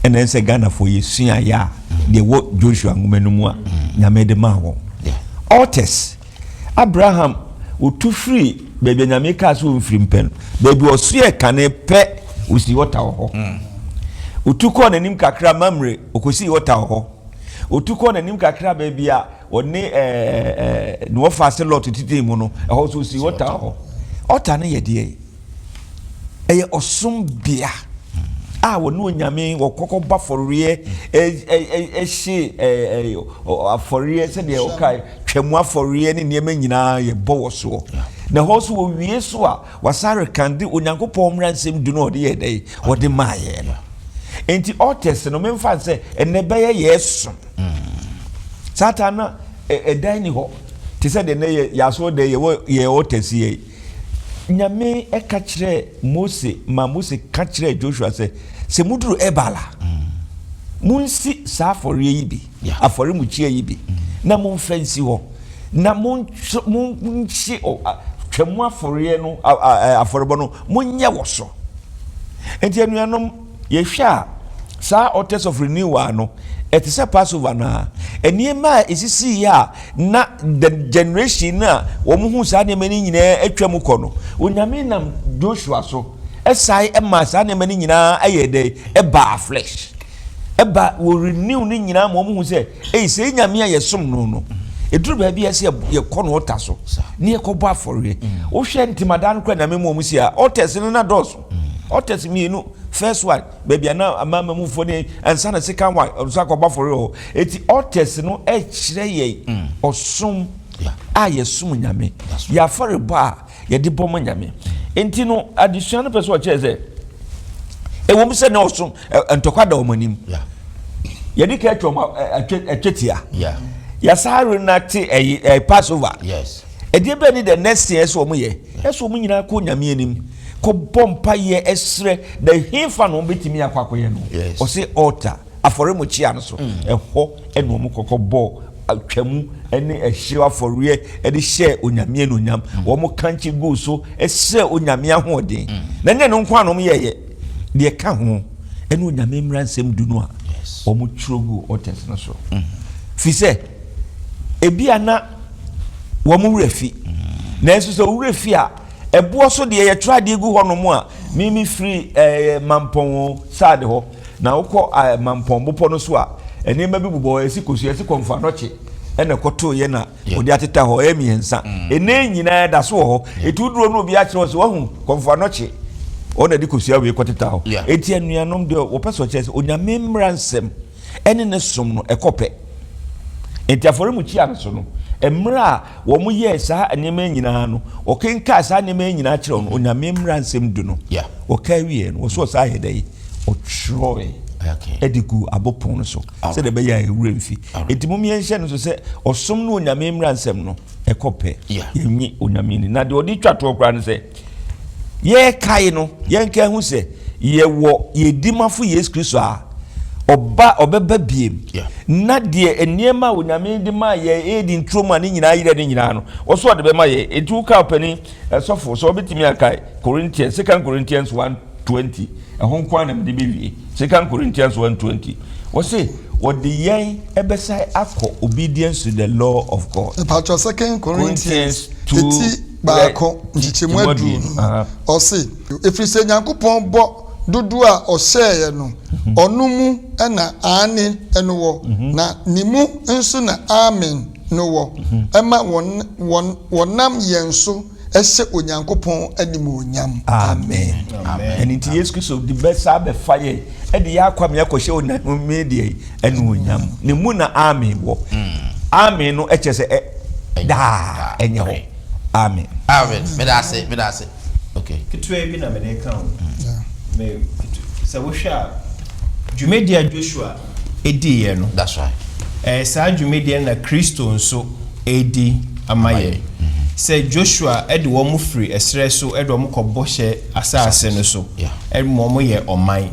ɛna ɛsɛ Ghanafoɔ yɛsua yɛ a deɛ ɛwɔ Joshua nwoma no mu a Nyame de maa wɔn. Altars, Abraham ɔtu firi baabi a Nyame kaa sɛ ɔmfiri mpɛ no, baabi ɔsoɛ kane pɛ ɔsii ɔta wɔ hɔ. Ɔtu kɔɔ n'anim kakra Mamre, ɔkɔsii ɔta wɔ hɔ. Ɔtu kɔɔ n'anim kakra baabi a ɔne ɛɛ ne wɔfa ase Lot tetee mu no, ɛhɔ nso ɔsii ɔta wɔ hɔ. Ɔta no yɛ deɛ Ɛyɛ ɔsom bea a wɔne Onyame wɔkɔkɔ bɔ afɔreɛ, ɛhye afɔreɛ sɛdeɛ ɔkae, twam afɔreɛ ne nneɛma nyinaa yɛbɔ wɔ soɔ. Na ɛhɔ nso wɔwie so a, wɔasan rekande Onyankopɔn mmara nsɛm du no a ɔde yɛɛ dɛn? Ɔde maa yɛn no. Enti altars no, memfa no sɛ ɛnnɛ bɛyɛ yɛn som. Saa taa na ɛdan ni hɔ te sɛ deɛ nnɛ yɛ yɛ asɔredan yɛwɔ yɛn altars yɛ. Nyame ka kyerɛɛ Mose ma Mose ka kyerɛɛ Joshua sɛ, Sɛ muduru Ebal a, munsi saa afɔreɛ yi bi, afɔremukyia yi bi, na momfa nsi hɔ, na monhye twam afɔreɛ no, afɔrebɔ no, monyɛ wɔ so. Enti anuanom, Yɛhwɛ a, saa Altars of Renewal no, ɛte sɛ Passover no ara. Nneɛma a esisiiɛ a na the generation no a wɔhuu saa nneɛma no nyinaa atwa mu kɔ no, Onyame nam Joshua so sae maa saa nneɛma no nyinaa yɛɛ dɛn? Ɛbaa flesh. Ɛba wɔ renew no nyinaa ma wɔhu sɛ, ei, sɛ Nyame a yɛsom no no, ɛduru baabi a ɛsɛ yɛkɔ no ɔta so na yɛkɔbɔ afɔreɛ. Wohwɛ ntemadan no koraa Nyame mu wɔn si a, altars no na dɔɔso. Altars mmienu, first one baabi a na amanamanmufoɔ ne ansa na second one nso akɔbɔ afɔre wɔ hɔ. Eti altars no kyerɛ yɛn mm. ɔsom a yɛsom Nyame, yɛ afɔrebɔ a yɛde bɔ ma Nyame. Enti no adesua no pɛ sɛ ɔkyerɛ sɛ ɛwɔ mu sɛ na ɔsom ntɔkwa da wɔn anim. Yɛde ka atwa wɔn atwatia. Yɛsan renate ɛyi Passover. Ɛdeɛ bɛn ne the next thing ɛsɛ wɔn yɛ? Ɛsɛ wɔn nyinaa kɔ Nyame anim kɔbɔ mpaeɛ ɛsrɛ na hefa na wɔn bɛtumi akɔ akɔyɛ no? Ɔse altar, afɔremukyea no so, mm. ɛhɔ ɛna wɔn kɔkɔ bɔ atwamu ɛne ɛhyew afɔreɛ ɛde hyɛ Onyame anuonyam. Mm. Wɔn kankye guu so ɛsrɛ Onyame ahoɔden. Mm. Na nyɛ no nko a na wɔn yɛyɛ, deɛ ɛka ho ɛne Onyame mmara nsɛm du no a wɔn twerɛ gu altars no so. Fi sɛ ebi a na wɔn werɛ fi. Nanso sɛ wo werɛ fi a, ɛboɔ so deɛ yɛtwerɛ adeɛ gu hɔnom a, me me firi ɛɛ Mampɔn side hɔ, na wokɔ ɛɛ Mampɔn bepɔ no so a, nneɛma bi bobɔ hɔ, yɛsi kosua, yɛsi kɔnfo anɔkye ɛna ɛkɔtoo yɛ na wɔde ateta hɔ, ɛyɛ mmiɛnsa. Ɛnɛ nyinaa ɛda so wɔ hɔ. Eti woduro no obi akyerɛ wɔ sɛ wahu kɔnfo anɔkye, wɔn na ɛde kosua wei kɔteta hɔ. Eti anuanom deɛ wɔpɛ sɛ ɔkyerɛ sɛ Onyame mmara nsɛm ɛne ne som no ɛkɔ pɛ. Enti afɔremukyia no so no, mmerɛ a wɔyɛɛ saa nneɛma yi nyinaa no, wɔkenkaa saa nneɛma yi nyinaa kyerɛ wɔn, Onyame mmara nsɛm du no, wɔkaa wieɛ no, wɔso ɔsaa yɛ dɛ ɔtwerɛe ɛde guu abopon no so, sɛdeɛ ɛbɛyɛ a ɛwura mfi. Enti mom yɛnhyɛ no so sɛ ɔsom ne Onyame mmara nsɛm no ɛkɔ pɛ, yɛnye Onyame ni. Na deɛ ɔde twa toɔ koraa ne sɛ, Yɛrekae no, yɛnka hu sɛ yɛwɔ yɛn dimafo Yesu Kristo a ɔba ɔbɛba biem. Na deɛ nneɛma a Onyame de maa yɛn Eden turo mu a ne nyinaa yerɛ ne nyinaa no, ɔso ɔde bɛma yɛn. Enti woka ɔpanin sɔfo sɛ ɔbɛtumi akae Corinthians, Second Corinthians 1:20, ɛho nko ara na mede bɛwie. Second Corinthians 1:20, wɔse wɔde yɛn ɛbɛsan akɔ obedience to the law of God. Mpatsɔ Second Corinthians eti baako nkyekyɛmu aduonu, ɔse, Ɛfiri sɛ Nyankopɔn bɔ dodoɔ a ɔhyɛeɛ no, ɔno mu na Aane no wɔ, na ne mu nso na Amen no wɔ, ɛma wɔnam yɛn so hyɛ Onyankopɔn animuonyam. Amen. Ɛno nti Yesu Kristo de bɛsa abɛfa yɛn de yɛn akɔ ama yɛakɔhyɛ Onyame deɛ animuonyam. Ne mu na Amen wɔ. Amen no kyerɛ sɛ daa ɛnyɛ hɔ. Amen. Amen. Meda ase, meda ase. Okay. Ketewa bi na mede ka ho. Me sɛ wohwɛ a dwumadi a Joshua diiɛ no. That's right. Ɛɛ, saa dwumadie no na Kristo nso redi ama yɛn. Sɛ Joshua de wɔn firi ɛserɛ so de wɔn kɔ bɔhyɛ asase no so ma wɔn yɛ ɔman,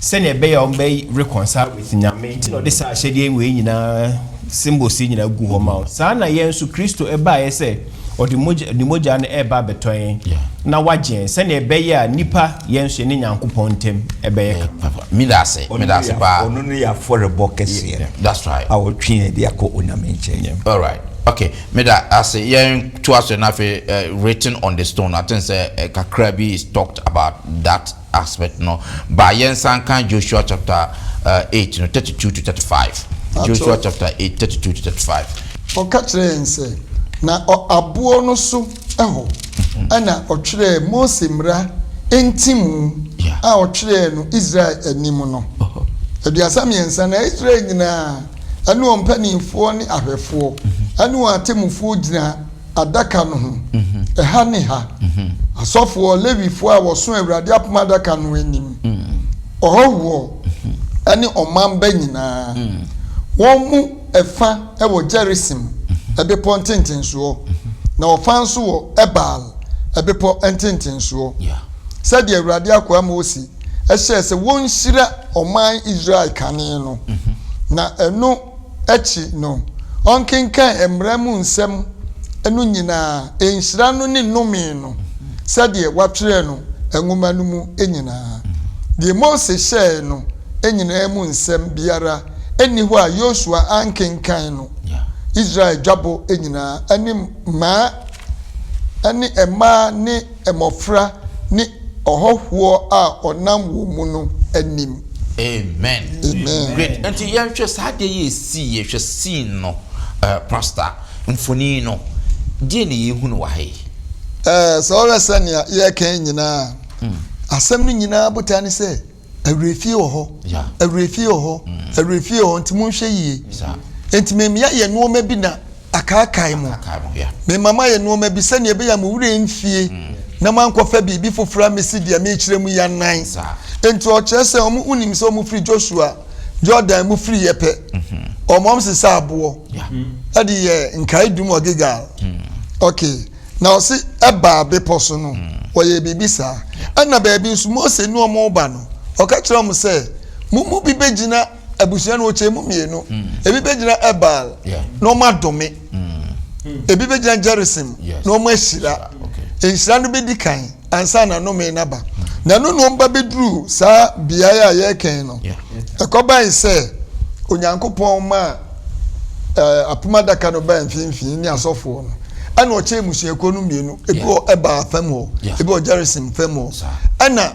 sɛdeɛ ɛbɛyɛ a wɔn bɛ reconcile with Nyame nti na ɔde saa ahyɛdeɛ wei nyinaa, symbols yi nyinaa gu hɔ ma wɔn. Saa na yɛn nso Kristo baeɛ sɛ ɔde mogya, ne mogya no reba abɛtɔ yɛn na wagye yɛn sɛdeɛ ɛbɛyɛ a nnipa, yɛn nso yɛne Nyankopɔn ntam ɛbɛyɛ kama. Meda ase, meda ase paa. Ɔno ne yɛn afɔrebɔ kɛseɛ no. That's right. A ɔtwe yɛn de akɔ Onyame nkyɛn. All right. Okay, meda ase. Yɛn to aso na afei eh, written on the stone. I think sɛ eh, kakra bi is talked about that aspect no. Ba yɛn san kan Joshua chapter uh, 8 no 32 to 35. Joshua chapter 8 32 to 35. Ɔka kyerɛɛ yɛn sɛ, Na ɔ aboɔ no so hɔ na ɔtwerɛɛ Mose mmara ntimu a ɔtwerɛɛ no Israel anim no. 33 Na Israel nyinaa ne wɔn mpanimfoɔ ne ahwɛfoɔ ne wɔn atemmufoɔ gyina adaka no ho ɛha ne ha, asɔfoɔ, Lewifoɔ a wɔso Awurade apam adaka no anim, ɔhɔhoɔ ne ɔman ba nyinaa. Wɔn mu ɛfa wɔ Gerisim bepɔ ntentensoɔ, na ɔfa nso wɔ Ebal bepɔ ntentensoɔ, sɛdeɛ Awurade akoa Mose hyɛɛ sɛ wɔnhyira ɔman Israel kane no, na ɛno akyi no, ɔnkenkan mmara mu nsɛm no nyinaa, nhyira no ne nnome no, sɛdeɛ wɔatwerɛ no nwoma no mu nyinaa. Deɛ Mose hyɛeɛ no nyinaa mu nsɛm biara nni hɔ a Yosua ankenkan no Israel dwabɔ nyinaa ne mmaa ne mmaa ne mmɔfra ne ɔhɔhoɔ a ɔnam wɔn mu no anim. Amen. Amen. Great. Nti yɛnhwɛ saa adeɛ yi ɛsii yɛ hwɛ scene no uh, pastor mfoni no deɛ na yɛhu no wɔ ha yi. Ɛɛ sɛ ɔhwɛ sɛnea yɛreka yi nyinaa asɛm no nyinaa botae ne sɛ awerɛfie wɔ hɔ awerɛfie wɔ hɔ awerɛfie wɔ hɔ nti monhwɛ yie nti memea yɛ nneɛma bi na akaakae mo. Mema moayɛ nneɛma bi sɛnea ɛbɛyɛ a mo werɛ mfie na moankɔfa biribi foforɔ ammɛsi deɛ merekyerɛ mu yi anan. Enti ɔkyerɛ sɛ wɔn wonim sɛ wɔfiri Joshua Jordan mu firiiɛ pɛ, wɔn wɔn sesa aboɔ de yɛ nkaedum wɔ Gilgal. Okay, na ɔse ɛbaa bepɔ so no, wɔyɛ biribi saa. Ɛna baabi nso Mose ne wɔn reba no, ɔka kyerɛ wɔn sɛ, mo mu bi bɛgyina abusua no wɔkyɛ mu mmienu mm. Ebi bɛgyina Ebal na wɔn adome mm. Ebi bɛgyina Gerizim na wɔn ahyira. Nhyira no bɛdi kan ansa na nnome no aba mm. Na ɛno na wɔn ba bɛduru saa beaeɛ a yɛrekɛn no, ɛkɔbae sɛ Onyankopɔn maa eh, apam adaka no baa mfimfini ne asɔfoɔ no, ɛna ɔkyɛ mmusuakuo no mmienu, ebi wɔ Ebal fam hɔ, ebi wɔ Gerizim fam hɔ, ɛna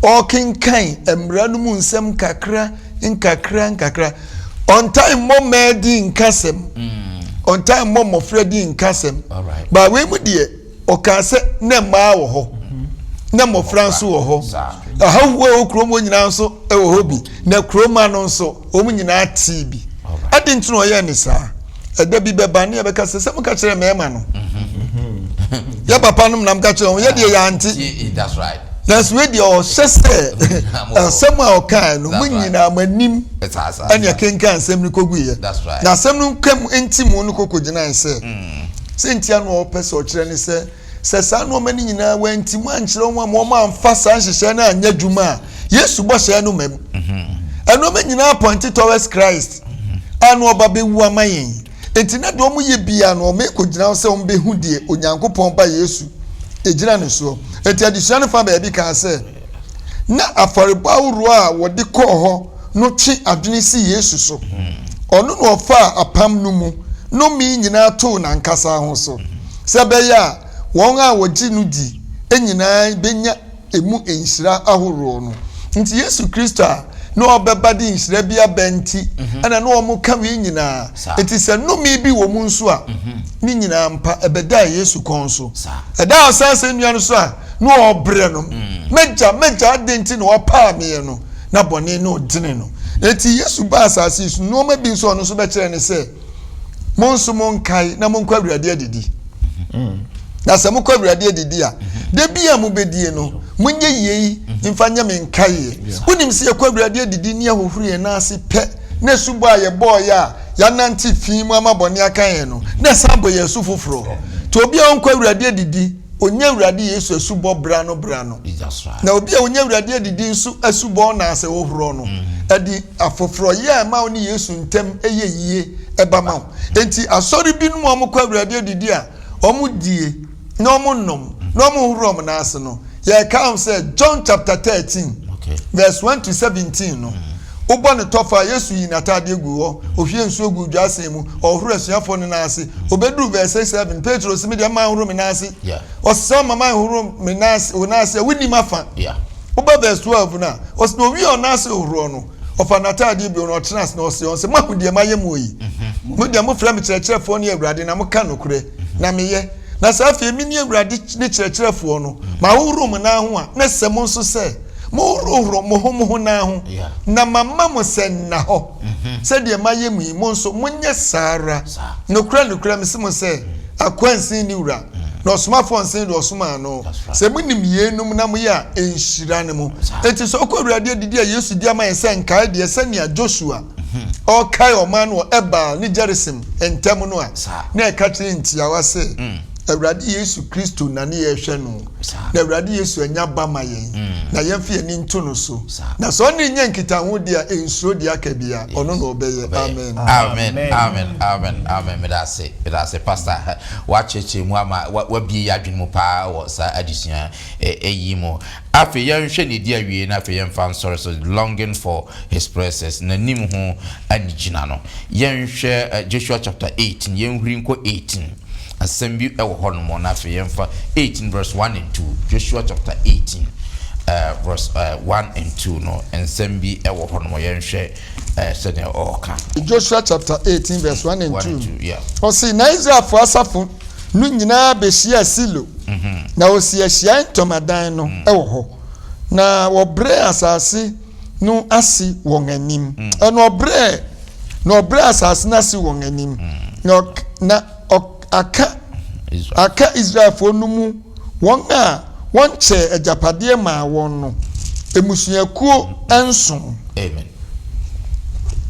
ɔrekenkan mmara no mu nsɛm nkakra nkakra nkakra. Ɔntaa mmɔ mmaa din nkasɛm, ɔntaa mmɔ mmɔfra din nkasɛm. Baa wei mu deɛ ɔkaa sɛ na mmaa wɔ hɔ, na mmɔfra nso wɔ hɔ. Ahɔhoɔ a ɛwɔ kurom hɔ nyinaa nso wɔ hɔ bi, na kuroma no nso wɔn nyinaa tee bi. Adɛn nti na ɔyɛɛ ne saa? Ɛda bi bɛba ne yɛbɛka sɛ sɛ moka kyerɛ mmarima no yɛ papa nom nam ka kyerɛ wɔn yɛ deɛ yɛante. Nanso wei deɛ ɔhyɛ sɛ asɛm a ɔkae no mo nyinaa mo anim ɛne ɛkenkan asɛm no kɔguiɛ. Na asɛm no nkam ntimu no kɔkɔ gyinae sɛ mm. sɛ ntia no ɔpɛ sɛ ɔkyerɛ ne sɛ Sɛ saa nnoɔma no nyinaa wɔanti mu ankyerɛ wɔn amma wɔamfa saa nhyehyɛɛ no anyɛ adwuma a, Yesu bɔhyɛ no mma mu. Nnoɔma nyinaa pɔnte towards Christ a na ɔba bɛwu ama yɛn. Enti na deɛ wɔyɛ biara no wɔrekɔgyina hɔ sɛ wɔbɛhu deɛ Onyankopɔn Ba Yesu gyina ne soɔ. Enti adesua no fa baabi kaa sɛ, Na afɔrebɔ ahoroɔ a wɔde kɔɔ hɔ no twe adwene si Yesu so. Ɔno na ɔfaa apam no mu nnome nyinaa too n'ankasa ho so, sɛ ɛbɛyɛ a wɔn a wɔgye no di nyinaa benya emu nhyira ahorow no. Nti Yesu Kristo a na ɔbɛba de nhyira bi aba nti na na wɔka wei nyinaa. Nti sɛ nnome bi wɔ mu nso a, ne nyinaa mpa ɛbɛdaa Yesu kɔn so. Ɛdaa ɔsan asɛnnua no so a na ɔrebrɛ no, M'agya, m'agya, adɛn nti na woapaa meɛ no? Na bɔne no redene no. Enti Yesu baa asase yi so, nneɛma bi nso a ɔno nso bɛkyerɛ ne sɛ, Mo nso monkae na monkɔ Awurade adidi. Na sɛ mokɔ Awurade adidi a, da bi a mobɛdie no, monyɛ yei mfa nyɛ me nkaeɛ. Wonim sɛ yɛkɔ Awurade adidi ne yɛhohoro yɛn nan ase pɛ na asubɔ a yɛbɔeɛ a yɛanante fi mu ama bɔne aka yɛn no, na ɛsan bɔ yɛn asu foforɔ. Nti obi a ɔnkɔ Awurade adidi, ɔnya Awurade Yesu asubɔ bra no bra no. Na obi a ɔnya Awurade adidi nso asubɔ na asɛ ɔhorɔ no, ɛde afoforɔyɛ a ɛma wo ne Yesu ntam yɛ yie ɛba ma wo. Enti asɔre binom a wɔkɔ Awurade adidi a, wɔdie na wɔnom na wɔhoro wɔn nan ase no, yɛka ho sɛ John chapter 13 verse 1 to 17 no, wobɔ ne tɔfa a, Yesu yii n'ataadeɛ guu hɔ, ohwie nsuo guu dwasen mu, ɔhohoro asuafoɔ no nan ase. Obɛduru verse 7, Petro se, me deɛ mma nhoro me nan ase. Ɔse sɛ ɔma manhoro me nan ase, wo nan ase a, wonni m'afa. Woba verse 12 no a, ɔse na owie ɔnan ase hohoroɔ no, ɔfa n'ataadeɛ bio na ɔtena ase na ɔse wɔn sɛ, moahu deɛ mayɛ mo yi? Mo deɛ mofrɛ me kyerɛkyerɛfoɔ ne Awurade na moka nokorɛ, na meyɛ. Na sɛ afei mene Awurade ne kyerɛkyerɛfoɔ no, mahohoro mo nan ho a, na ɛsɛ mo nso sɛ mohohoro mo ho mo ho nan ho. Na mama mo sɛ nna hɔ, sɛdeɛ mayɛ mo yi, mo nso monyɛ saa ara. Nokorɛ, nokorɛ, mese mo sɛ, akoa nsen ne wura, na ɔsomafoɔ nsen deɛ ɔsomaa no. Sɛ monim yeinom na moyɛ a, nhyira ne mo. Enti sɛ wokɔ Awurade adidi a Yesu de ama yɛn sɛ nkae deɛ, sɛnea Joshua ɔrekae ɔman no wɔ Ebal ne Gerisim ntam no a, na ɛka kyerɛ ntiawa sɛ, Awurade Yesu Kristo na ne yɛrehwɛ no, na Awurade Yesu anya ba ma yɛn, na yɛmfa yɛn ani nto no so. Na sɛ ɔne nya nkitaho deɛ a, nsuro deɛ aka biara, ɔno na ɔbɛyɛ. Amen. Amen, amen, amen, amen. Meda ase, meda ase, Pastor. Wakyerɛkyerɛ mu ama wabie yɛn adwene mu paa wɔ saa adesua yi mu. Afei yɛnhwɛ nea edi awiei na afei yɛmfa nsɔre so, Longing for His Presence, N'anim ho anigyina no. Yɛnhwɛ Joshua chapter 18, yɛnhuri nkɔ 18. Asɛm bi wɔ hɔnom na afei yɛmfa 18 verse 1 and 2. Joshua chapter 18 uh, verse uh, 1 and 2 no, nsɛm bi wɔ hɔnom yɛnhwɛ uh, sɛnea ɔreka. Joshua chapter 18 verse 1 and 2. Ɔse, na Israelfoɔ asafo no nyinaa bɛhyiaa Silo, na wɔsii ahyiae ntɔmadan no wɔ hɔ, na wɔbrɛɛ asase no ase wɔn anim. Ɛna ɔbrɛɛ na ɔbrɛɛ asase no ase wɔn anim, na na aka aka Israelfoɔ no mu wɔn a wɔnkyɛɛ agyapadeɛ maa wɔn no mmusuakuo nson. Amen.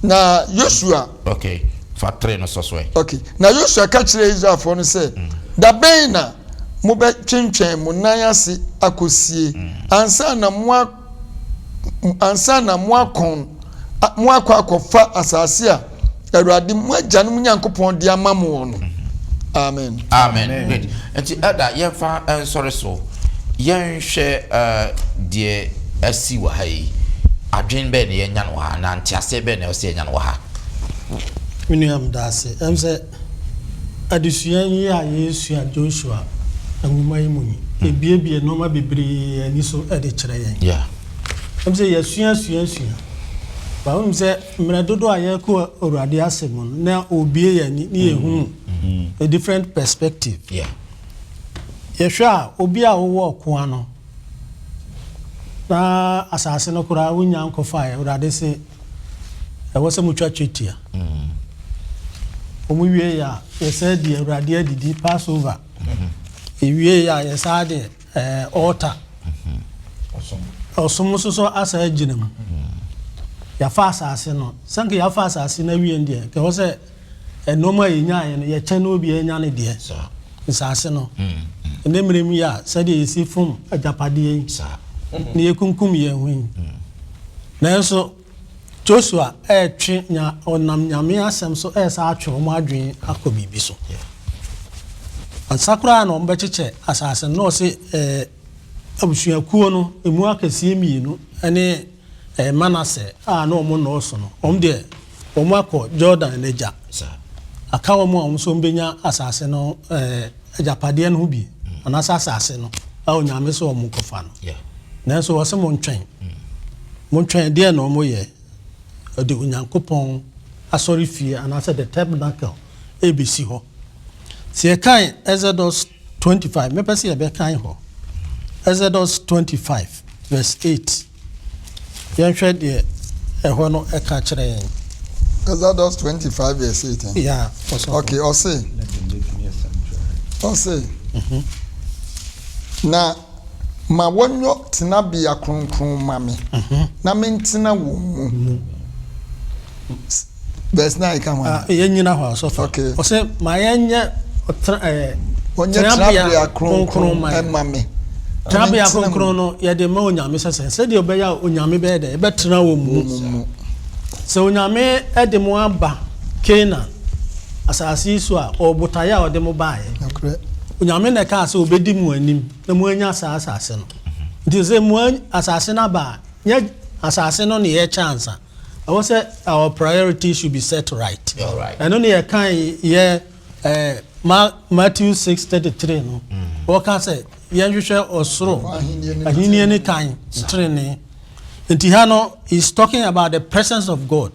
Na Yosua. Okay, fa tre no sɔ so ɛ. Okay, na Yosua ka kyerɛɛ Israelfoɔ no sɛ, Da bɛn na mobɛtwentwɛn mo nan ase akɔsie ansa na mo ansa na moakɔn moakɔ akɔfa asase a Awurade mo agyanom Nyankopɔn de ama mo no? Amen. Amen. Great. Nti ɛda yɛmfa nsɔre so yɛnhwɛ uh, deɛ asi wɔ ha yi. Adwene bɛn na yɛnya no wɔ ha anaa nteaseɛ bɛn na ɛwɔ sɛ yɛnya no wɔ ha? Me nua meda ase. Ɛm sɛ adesua yi a yɛresua Joshua nwoma yi mu yi, ebiebie nneɛma bebree ani so de kyerɛ yɛn. Yeah. Ɛm sɛ yɛasua sua sua. Ba wonim sɛ mmerɛ dodoɔ a yɛrekɔ Awurade asɛm mu no, na ɔrebue yɛn ani ne yɛhunu a different perspective. Yeah. Yɛhwɛ a, obi a wowɔ ɔko ano na asase no koraa wonnya nkɔfaeɛ, Awurade se ɛwɔ sɛ motwa twetia. Wɔn wie a, yɛsan di Awurade adidi, Passover. Yɛwie a, yɛsan de ɛɛ altar. Ɔsom nso so asan agyina mu. Yɛafa asase no. Sɛ nka yɛafa asase no awie no deɛ, nka ɛwɔ sɛ nneɛma a yɛnyaeɛ no, yɛkyɛ na obiara nya ne deɛ. Nsase no. Ɛnnɛ mmerɛ mu yi a, sɛdeɛ yɛsi fom agyapadeɛ yi, na yɛkunkum yɛn ho yi. Nanso, Joshua retwe nya ɔnam Nyame asɛm so resan atwe wɔn adwene akɔ biribi so. Ansa koraa na wɔbɛkyekyɛ asase no, na ɔse ɛɛ abusuakuo no emu akɛseɛ mmienu ne ɛɛ Manase a na wɔn nnɔɔso no, wɔn deɛ wɔn akɔ Jordan n'agya. Aka wɔn a wɔn nso wɔbɛnya asase no ɛɛ agyapadeɛ no ho bi anaasɛ asase no a Onyame sɛ wɔn nkɔfa no. Nanso ɔse montwɛn. Montwɛn, deɛn na wɔyɛ? Wɔde Onyankopɔn asɔrefie anaasɛ the tabernacle ɛrebɛsi hɔ. Sɛ yɛkan Exodus 25, mɛpɛ sɛ yɛbɛkan hɔ. Exodus 25 verse 8. Yɛnhwɛ deɛ ɛhɔ no ɛka kyerɛ yɛn. Exodus 25 verse 8. Eh? Yeah, ɔsɔfo. Okay, ɔse. Ɔse. Mhm. Na ma wɔnyɔ tenabea kronkron ma me, mhm. na mentena wɔn mu. Verse 9 ka ho. Ah, yɛnyina hɔ asɔfo. Okay. Ɔsɛ ma yɛnyɛ ɔtra ɛɛ. Ɔnyɛ tenabea kronkron ma me. Tenabea kronkron no yɛde ma Onyame sɛ sɛ sɛdeɛ ɔbɛyɛ a Onyame bɛyɛ dɛ ɛbɛtena wɔ mu. Sɛ Onyame de mo aba Canaan asase yi so a ɔwɔ botaeɛ a ɔde mo baeɛ. Onyame na ɛkaa sɛ ɔbɛdi mo anim na mo anya saa asase no. Nti sɛ mo asase no aba a nyɛ asase no na yɛkyɛ ansa. Ɛwɔ sɛ our priority should be set right. Ɛno ne yɛkan yɛ eh, Ma, Matthew 6:33 no. Wɔka sɛ yɛnhwehwɛ ɔsoro ahenni ne kan trenee. Nti ha no is talking about the presence of God.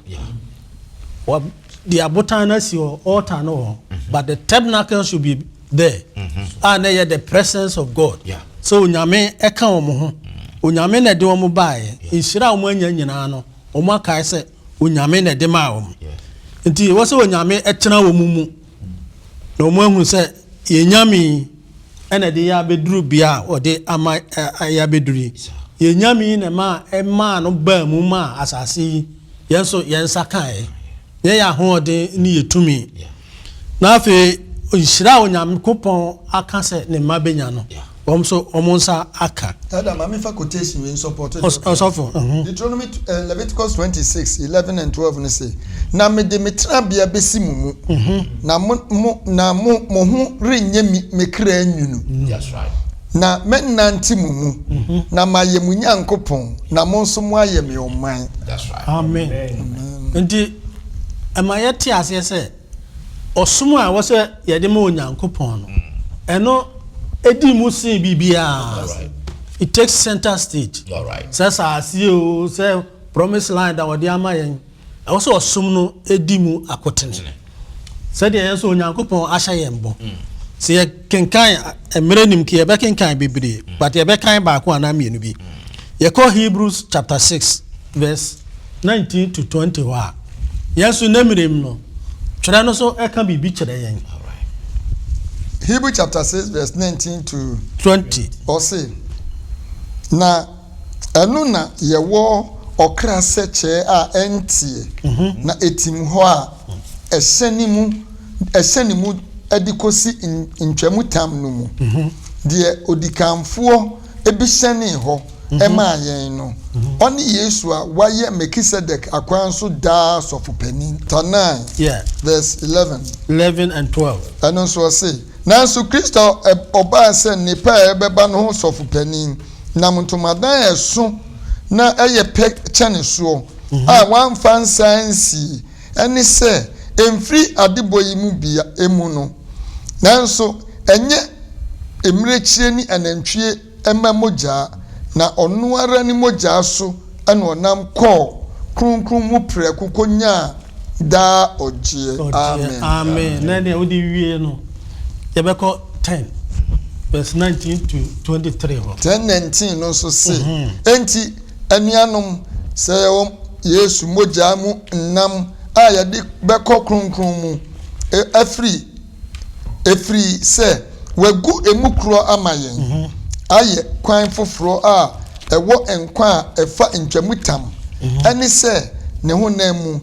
Wɔ de abotan no asi hɔ, altar no hɔ, but the tabernacle should be there. A na ɛyɛ the presence of God. Sɛ Onyame ɛka wɔn ho. Onyame na ɛde wɔn baeɛ. Nhyira a wɔn anya nyinaa no, wɔn akae sɛ Onyame na ɛde maa wɔn. Nti ɛwɔ sɛ Onyame ɛtena wɔn mu na wɔn ahu sɛ yɛn Nyame yi ɛna ɛde yɛ abɛduru bea a ɔde ama yɛ abɛduru yi. Yɛn Nyame yi na ɛmaa ɛmaa no baa mu maa asase yi yɛn nso yɛn nsa kaeɛ. Yɛn yɛ ahoɔden ne yɛ tumi. Na afei nhyira a Onyankopɔn aka sɛ ne mma bɛnya no, wɔn nso wɔn nsa aka. Elder, ma memfa quotation wei nsɔpɔto deɛ woka yi. Ɔsɔfo, mhm. Deuteronomy, eh, Leviticus 26, 11 and 12 no se, Na mede me tenabea bɛsi mo mu, na mo, mo, na mo, mo ho renyɛ mi, me kra nwunu. That's right. Na mɛnante mo mu, na mayɛ mo Nyankopɔn, na mo nso moayɛ me ɔman. That's right. Amen. Nti ɛma yɛte aseɛ sɛ ɔsom a ɛwɔ sɛ yɛde ma Onyankopɔn no, ɛno ɛdi mu sen biribiara. It takes center stage. Sɛ asase o, sɛ promise land a wɔde ama yɛn, ɛwɔ sɛ ɔsom no di mu akotene. Sɛdeɛ yɛn nso Onyankopɔn ahyɛ yɛn bɔ. Sɛ yɛkenkan mmerɛ nim ke yɛbɛkenkan bebree, but yɛbɛkan baako anaa mmienu bi. Yɛkɔ Hebrews chapter 6 verse 19 to 20 hɔ a, yɛn nso nnɛ mmerɛ mu no, twerɛ no nso ɛka biribi kyerɛ yɛn. Hebrew chapter 6 verse 19 to 20. Ɔse, na ɛno na yɛwɔ ɔkra sɛkyɛɛ a ɛnteɛ, na ɛtim hɔ a ɛhyɛne mu ɛhyɛne mu de kɔsi ntwamutam no mu, deɛ odikanfoɔ bi hyɛnee hɔ maa yɛn no, ɔne Yesu a wayɛ Melkisedek akwan so daa sɔfopanin. Ta 9 verse 11. 11 and 12. Ɛno nso ɔse, Nanso Kristo a ɔbaa sɛ nnepa a ɛrebɛba no ho sɔfopanin, nam ntomadan a ɛso na ɛyɛ pɛ kyɛne soɔ, a wɔamfa nsa ansie, ɛne sɛ, ɛmfiri adebɔ yi mu bia mu no, nanso ɛnyɛ mmirekyie ne anantwie mma mogyaa, na ɔno ara ne mogyaa so na ɔnam kɔɔ kronkron mu prɛko kɔnyaa daa ɔgyeɛ. Amen. Amen. Na deɛ wode wie no, yɛbɛkɔ 10 verse 19 to 23 hɔ. 10 19 no nso se, Enti, anuanom, sɛ yɛwɔ Yesu mogyaa mu nnam a yɛde bɛkɔ kronkron mu afiri ɛfiri sɛ wɔagu emu korɔ ama yɛn, ayɛ kwan foforɔ a ɛwɔ nkwa a ɛfa ntwamutam, ɛne sɛ ne honam mu,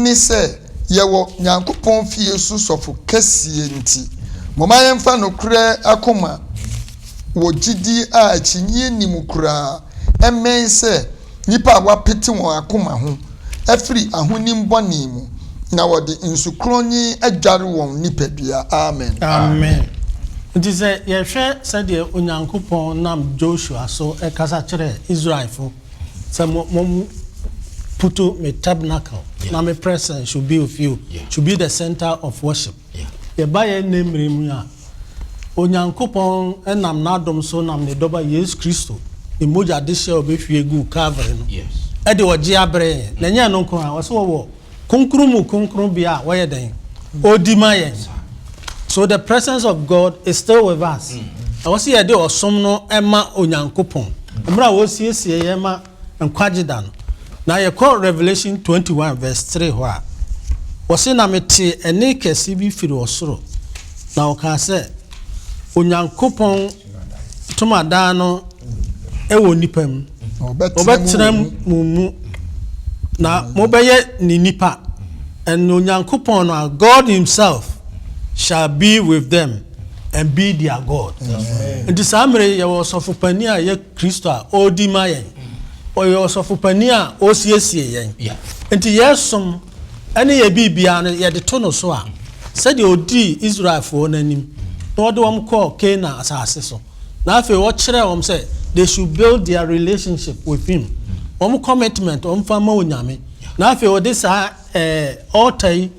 ne sɛ yɛwɔ Nyankopɔn fie so sɔfo kɛseɛ nti, momma yɛmfa nokorɛ akoma wɔ gyidie a akyinnyeɛ nni mu koraa mmɛn sɛ nnipa a wɔapete wɔn akoma ho afiri ahonim bɔne mu, na wɔde nsu kronn adware wɔn nipadua. Amen. Amen. Nti sɛ yɛhwɛ sɛdeɛ Onyankopɔn nam Joshua so kasa kyerɛɛ Israelfo sɛ mo mo puto me tabernacle na me presence should be with you, should be the center of worship. Yɛba yɛn nnɛ mmerɛ mu a, Onyankopɔn nam n'adom so nam ne Dɔba Yesu Kristo ne mogya dehyeɛ a ɔbɛhwie guu Calvary no de ɔgyeɛ abrɛ yɛn. Na ɛnyɛ ɛno nko ara, ɔse ɔwɔ kronkron mu kronkron bea a wɔyɛ dɛn? Ɔdi ma yɛn. So the presence of God is still with us. Ɛwɔ sɛ yɛde ɔsom no ma Onyankopɔn mmerɛ a wɔsiesie yɛn ma nkwagye da no. Na yɛkɔ Revelation 21 verse 3 hɔ a, wɔse, Na metee ɛnne kɛse bi firi ɔsoro, na ɔkaa sɛ, Onyankopɔn ntomadan no wɔ nnipa mu, ɔbɛtena mo mu, na mobɛyɛ ne nnipa. And Onyankopɔn no, God himself shall be with them and be their God. Nti saa mmerɛ yi yɛwɔ ɔsɔfo panin a ɛyɛ Kristo a ɔredi ma yɛn. Ɔyɛ ɔsɔfo panin a ɔresiesie yɛn. Nti yɛn som ne yɛn biribiara no yɛde to no so a, sɛdeɛ ɔdii Israelfoɔ no anim na ɔde wɔn kɔɔ Canaan asase so, na afei ɔkyerɛɛ wɔn sɛ they should build their relationship with him, wɔn commitment wɔn fa ma Onyame, na afei ɔde saa ɛɛ altar yi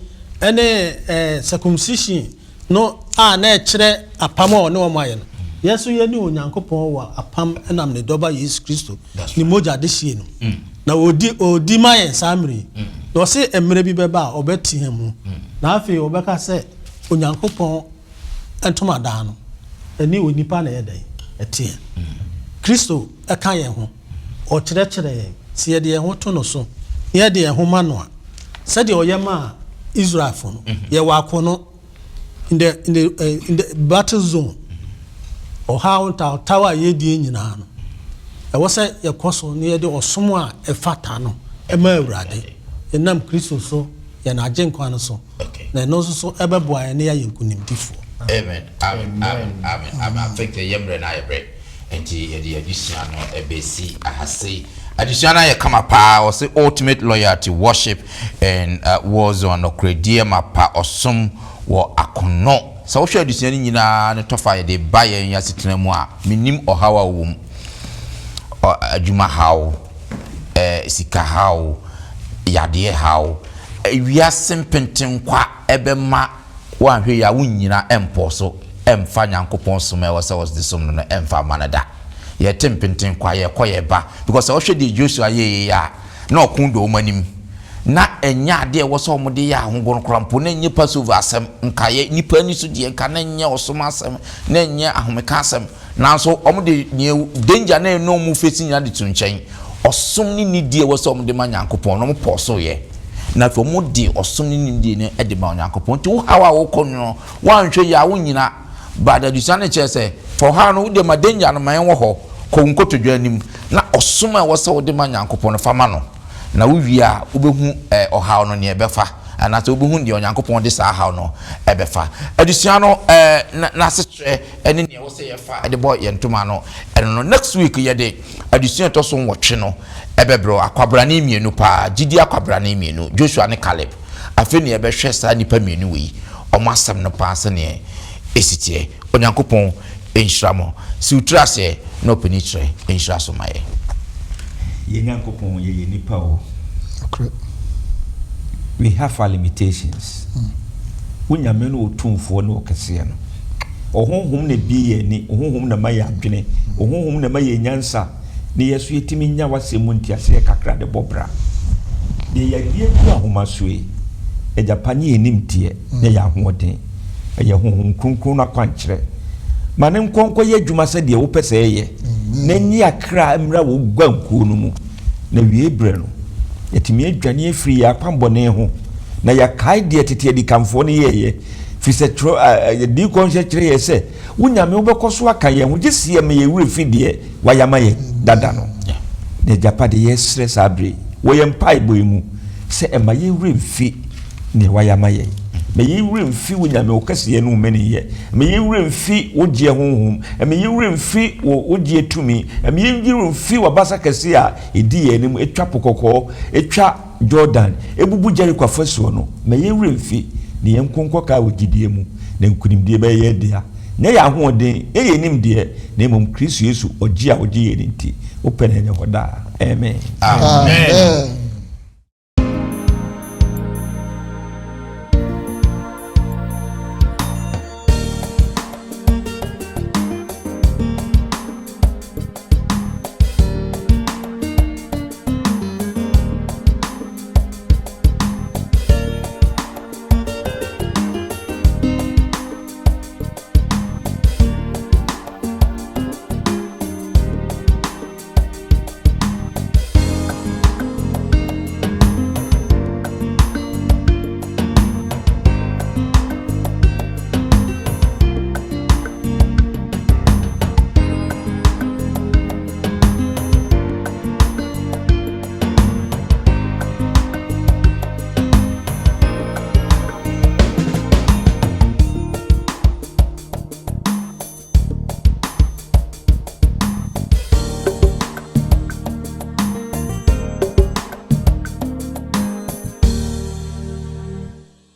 ne ɛɛ circumcision no a na ɛkyerɛ apam a ɔne wɔn ayɛ no. Yɛn nso yɛne Onyankopɔn wɔ apam nam ne Dɔba Yesu Kristo ne mogya dehyeɛ no mu. Na ɔdi ɔredi ma yɛn saa mmerɛ yi. Na ɔse mmerɛ bi bɛba a ɔbɛte yɛn mu. Na afei ɔbɛka sɛ Onyankopɔn ntomadan no, ɛne onipa na ɛyɛ dɛn? Ɛteɛ. Kristo ka yɛn ho, ɔkyerɛkyerɛ yɛn. Sɛ yɛde yɛn ho to no so na yɛde yɛn ho ma no a, sɛdeɛ ɔyɛ maa Israelfo no, yɛwɔ akono in the, in the, uh, in the battle zone. Ɔhaw ntawtaw a yɛdie nyinaa no, ɛwɔ sɛ yɛkɔ so na yɛde ɔsom a ɛfata no ma Awurade. Yɛnam Kristo so, yɛn Agyenkwa no so. Na ɛno nso so ɛbɛboa yɛn na yɛayɛ nkonimdifoɔ. Amen amen amen amen amen I think yɛ mmerɛ no ayɛ berɛ nti yɛde yɛn adesua no ɛbɛsi aha sei. Adesua no ayɛ kama paa ɔse ultimate loyalty worship and uh, war zone nɔkorɛdie mapa ɔsom wɔ akono. Sɛ wohwɛ adesua no nyinaa ne tɔfa yɛde ba yɛn asetena mu a menim ɔhaw a wɔ mu adwuma haw, eh, sika haw, yadeɛ haw, Wiase mpentenkwa bɛma woanhwɛ yie a wonnyina mpɔ so mfa Nyankopɔn som a ɛwɔ sɛ wɔde som no no mfa mma no da. Yɛte mpentenkwa, yɛkɔ yɛba. Because sɛ wohwɛ deɛ Joshua yɛeɛ yi a, na ɔko da wɔn anim. Na ɛnyɛ adeɛ a ɛwɔ sɛ wɔde yɛ ahogono koraa mpo, na ɛnyɛ Passover asɛm, nka yɛ nnipa ani so deɛ, nka na ɛnyɛ ɔsom asɛm, na ɛnyɛ ahomeka asɛm. Nanso wɔde nea danger na ɛne wɔn face nyinaa de to nkyɛn. Ɔsom ne nidie a ɛwɔ sɛ wɔde ma Nyankopɔn no, wɔpɔɔ so yɛ. Na afei wɔde ɔsom ne nidie no de ma Onyankopɔn. Nti wo haw a wokɔ no no, woanhwɛ yie a wonnyina. But adesua no kyerɛ sɛ, fa ɔhaw no, wode ma danger no ma ɛnwɔ hɔ, kɔ wo nkotodwe anim, na ɔsom a ɛwɔ sɛ wode ma Nyankopɔn no, fa ma no. Na wowie a, wobɛhu ɔhaw no nea ɛbɛfa, anaasɛ wobɛhu deɛ Onyankopɔn de saa haw no ɛbɛfa. Adesua no n'asekyerɛ ne nea ɛwɔ sɛ yɛfa de bɔ yɛn ntoma no ɛno no. Next week yɛde adesua ɛtɔ so nwɔtwe no ɛbɛbrɛ wo. Akwabrane mmienu paa, gyidie akwabrane mmienu, Joshua ne Caleb. Afei na yɛbɛhwɛ saa nnipa mmienu wei, wɔn asɛm no paa sɛdeɛ ɛsi teɛ. Onyankopɔn nhyira mo. Si wo tiri aseɛ na ɔpanin kyerɛ nhyira so ma yɛn. Yɛn Nyankopɔn yɛyɛ nnipa o. Nokorɛ. We have our limitations. Wo Nyame no Otumfoɔ ne Ɔkɛseɛ no. Wo Honhom na ebue yɛn ani, Wo Honhom na ɛma yɛn adwene, Wo Honhom na ɛma yɛn nyansa, na yɛn nso yɛtumi nya W'asɛm mu nteaseɛ kakra de bɔ bra. Deɛ yɛadi agu ahomasoɔ yi, Agya pa, nyɛ yɛn nimdeɛ, nyɛ yɛn ahoɔden. Ɛyɛ Honhom Kronkron no akwankyerɛ. Ma no nkɔ nkɔyɛ adwuma sɛdeɛ Wopɛ sɛ ɛyɛ, na ɛnyi akra mmra Wo guankuo no mu, na awiei berɛ no, yɛatumi adwane afiri yɛn akwammɔne ho, na yɛakae deɛ tete adikanfoɔ no yɛeɛ, Firi sɛ twerɛ a ɛdi nkɔnhyɛ kyerɛ yɛn sɛ, Wo Nyame, wobɛkɔ so aka yɛn ho, gye sɛ yɛma yɛn werɛ fi deɛ woayɛ ama yɛn dada no. Na Agya pa, deɛ yɛsrɛ saa berɛ yi, wɔ yɛn mpaebɔ yi mu, sɛ mma yɛn werɛ mfi deɛ woayɛ ama yɛn. Mma yɛn werɛ mfi wo Nyame, wo kɛseyɛ ne wo mmaninyɛ. Mma yɛn werɛ mfi wo gyeɛ honhom. Mma yɛn werɛ mfi wo wo gyeɛ tumi. Mma yɛn werɛ mfi w'abasa kɛseɛ a ɛdi yɛn anim, ɛtwa Po Kɔkɔɔ, ɛtwa. Jordan, abubu Jeriko afasuo no, ma yɛn werɛ mfi, ne yɛn nko nkɔkaa wɔ gyidie mu, na nkunimdie bɛyɛ yɛn dea. Nyɛ yɛn ahoɔden, nyɛ yɛn nimdeɛ, na mmom Kristo Yesu ɔgye a ɔgye yɛn nti. Wo pɛ na ɛnyɛ hɔ daa. Amen. Amen.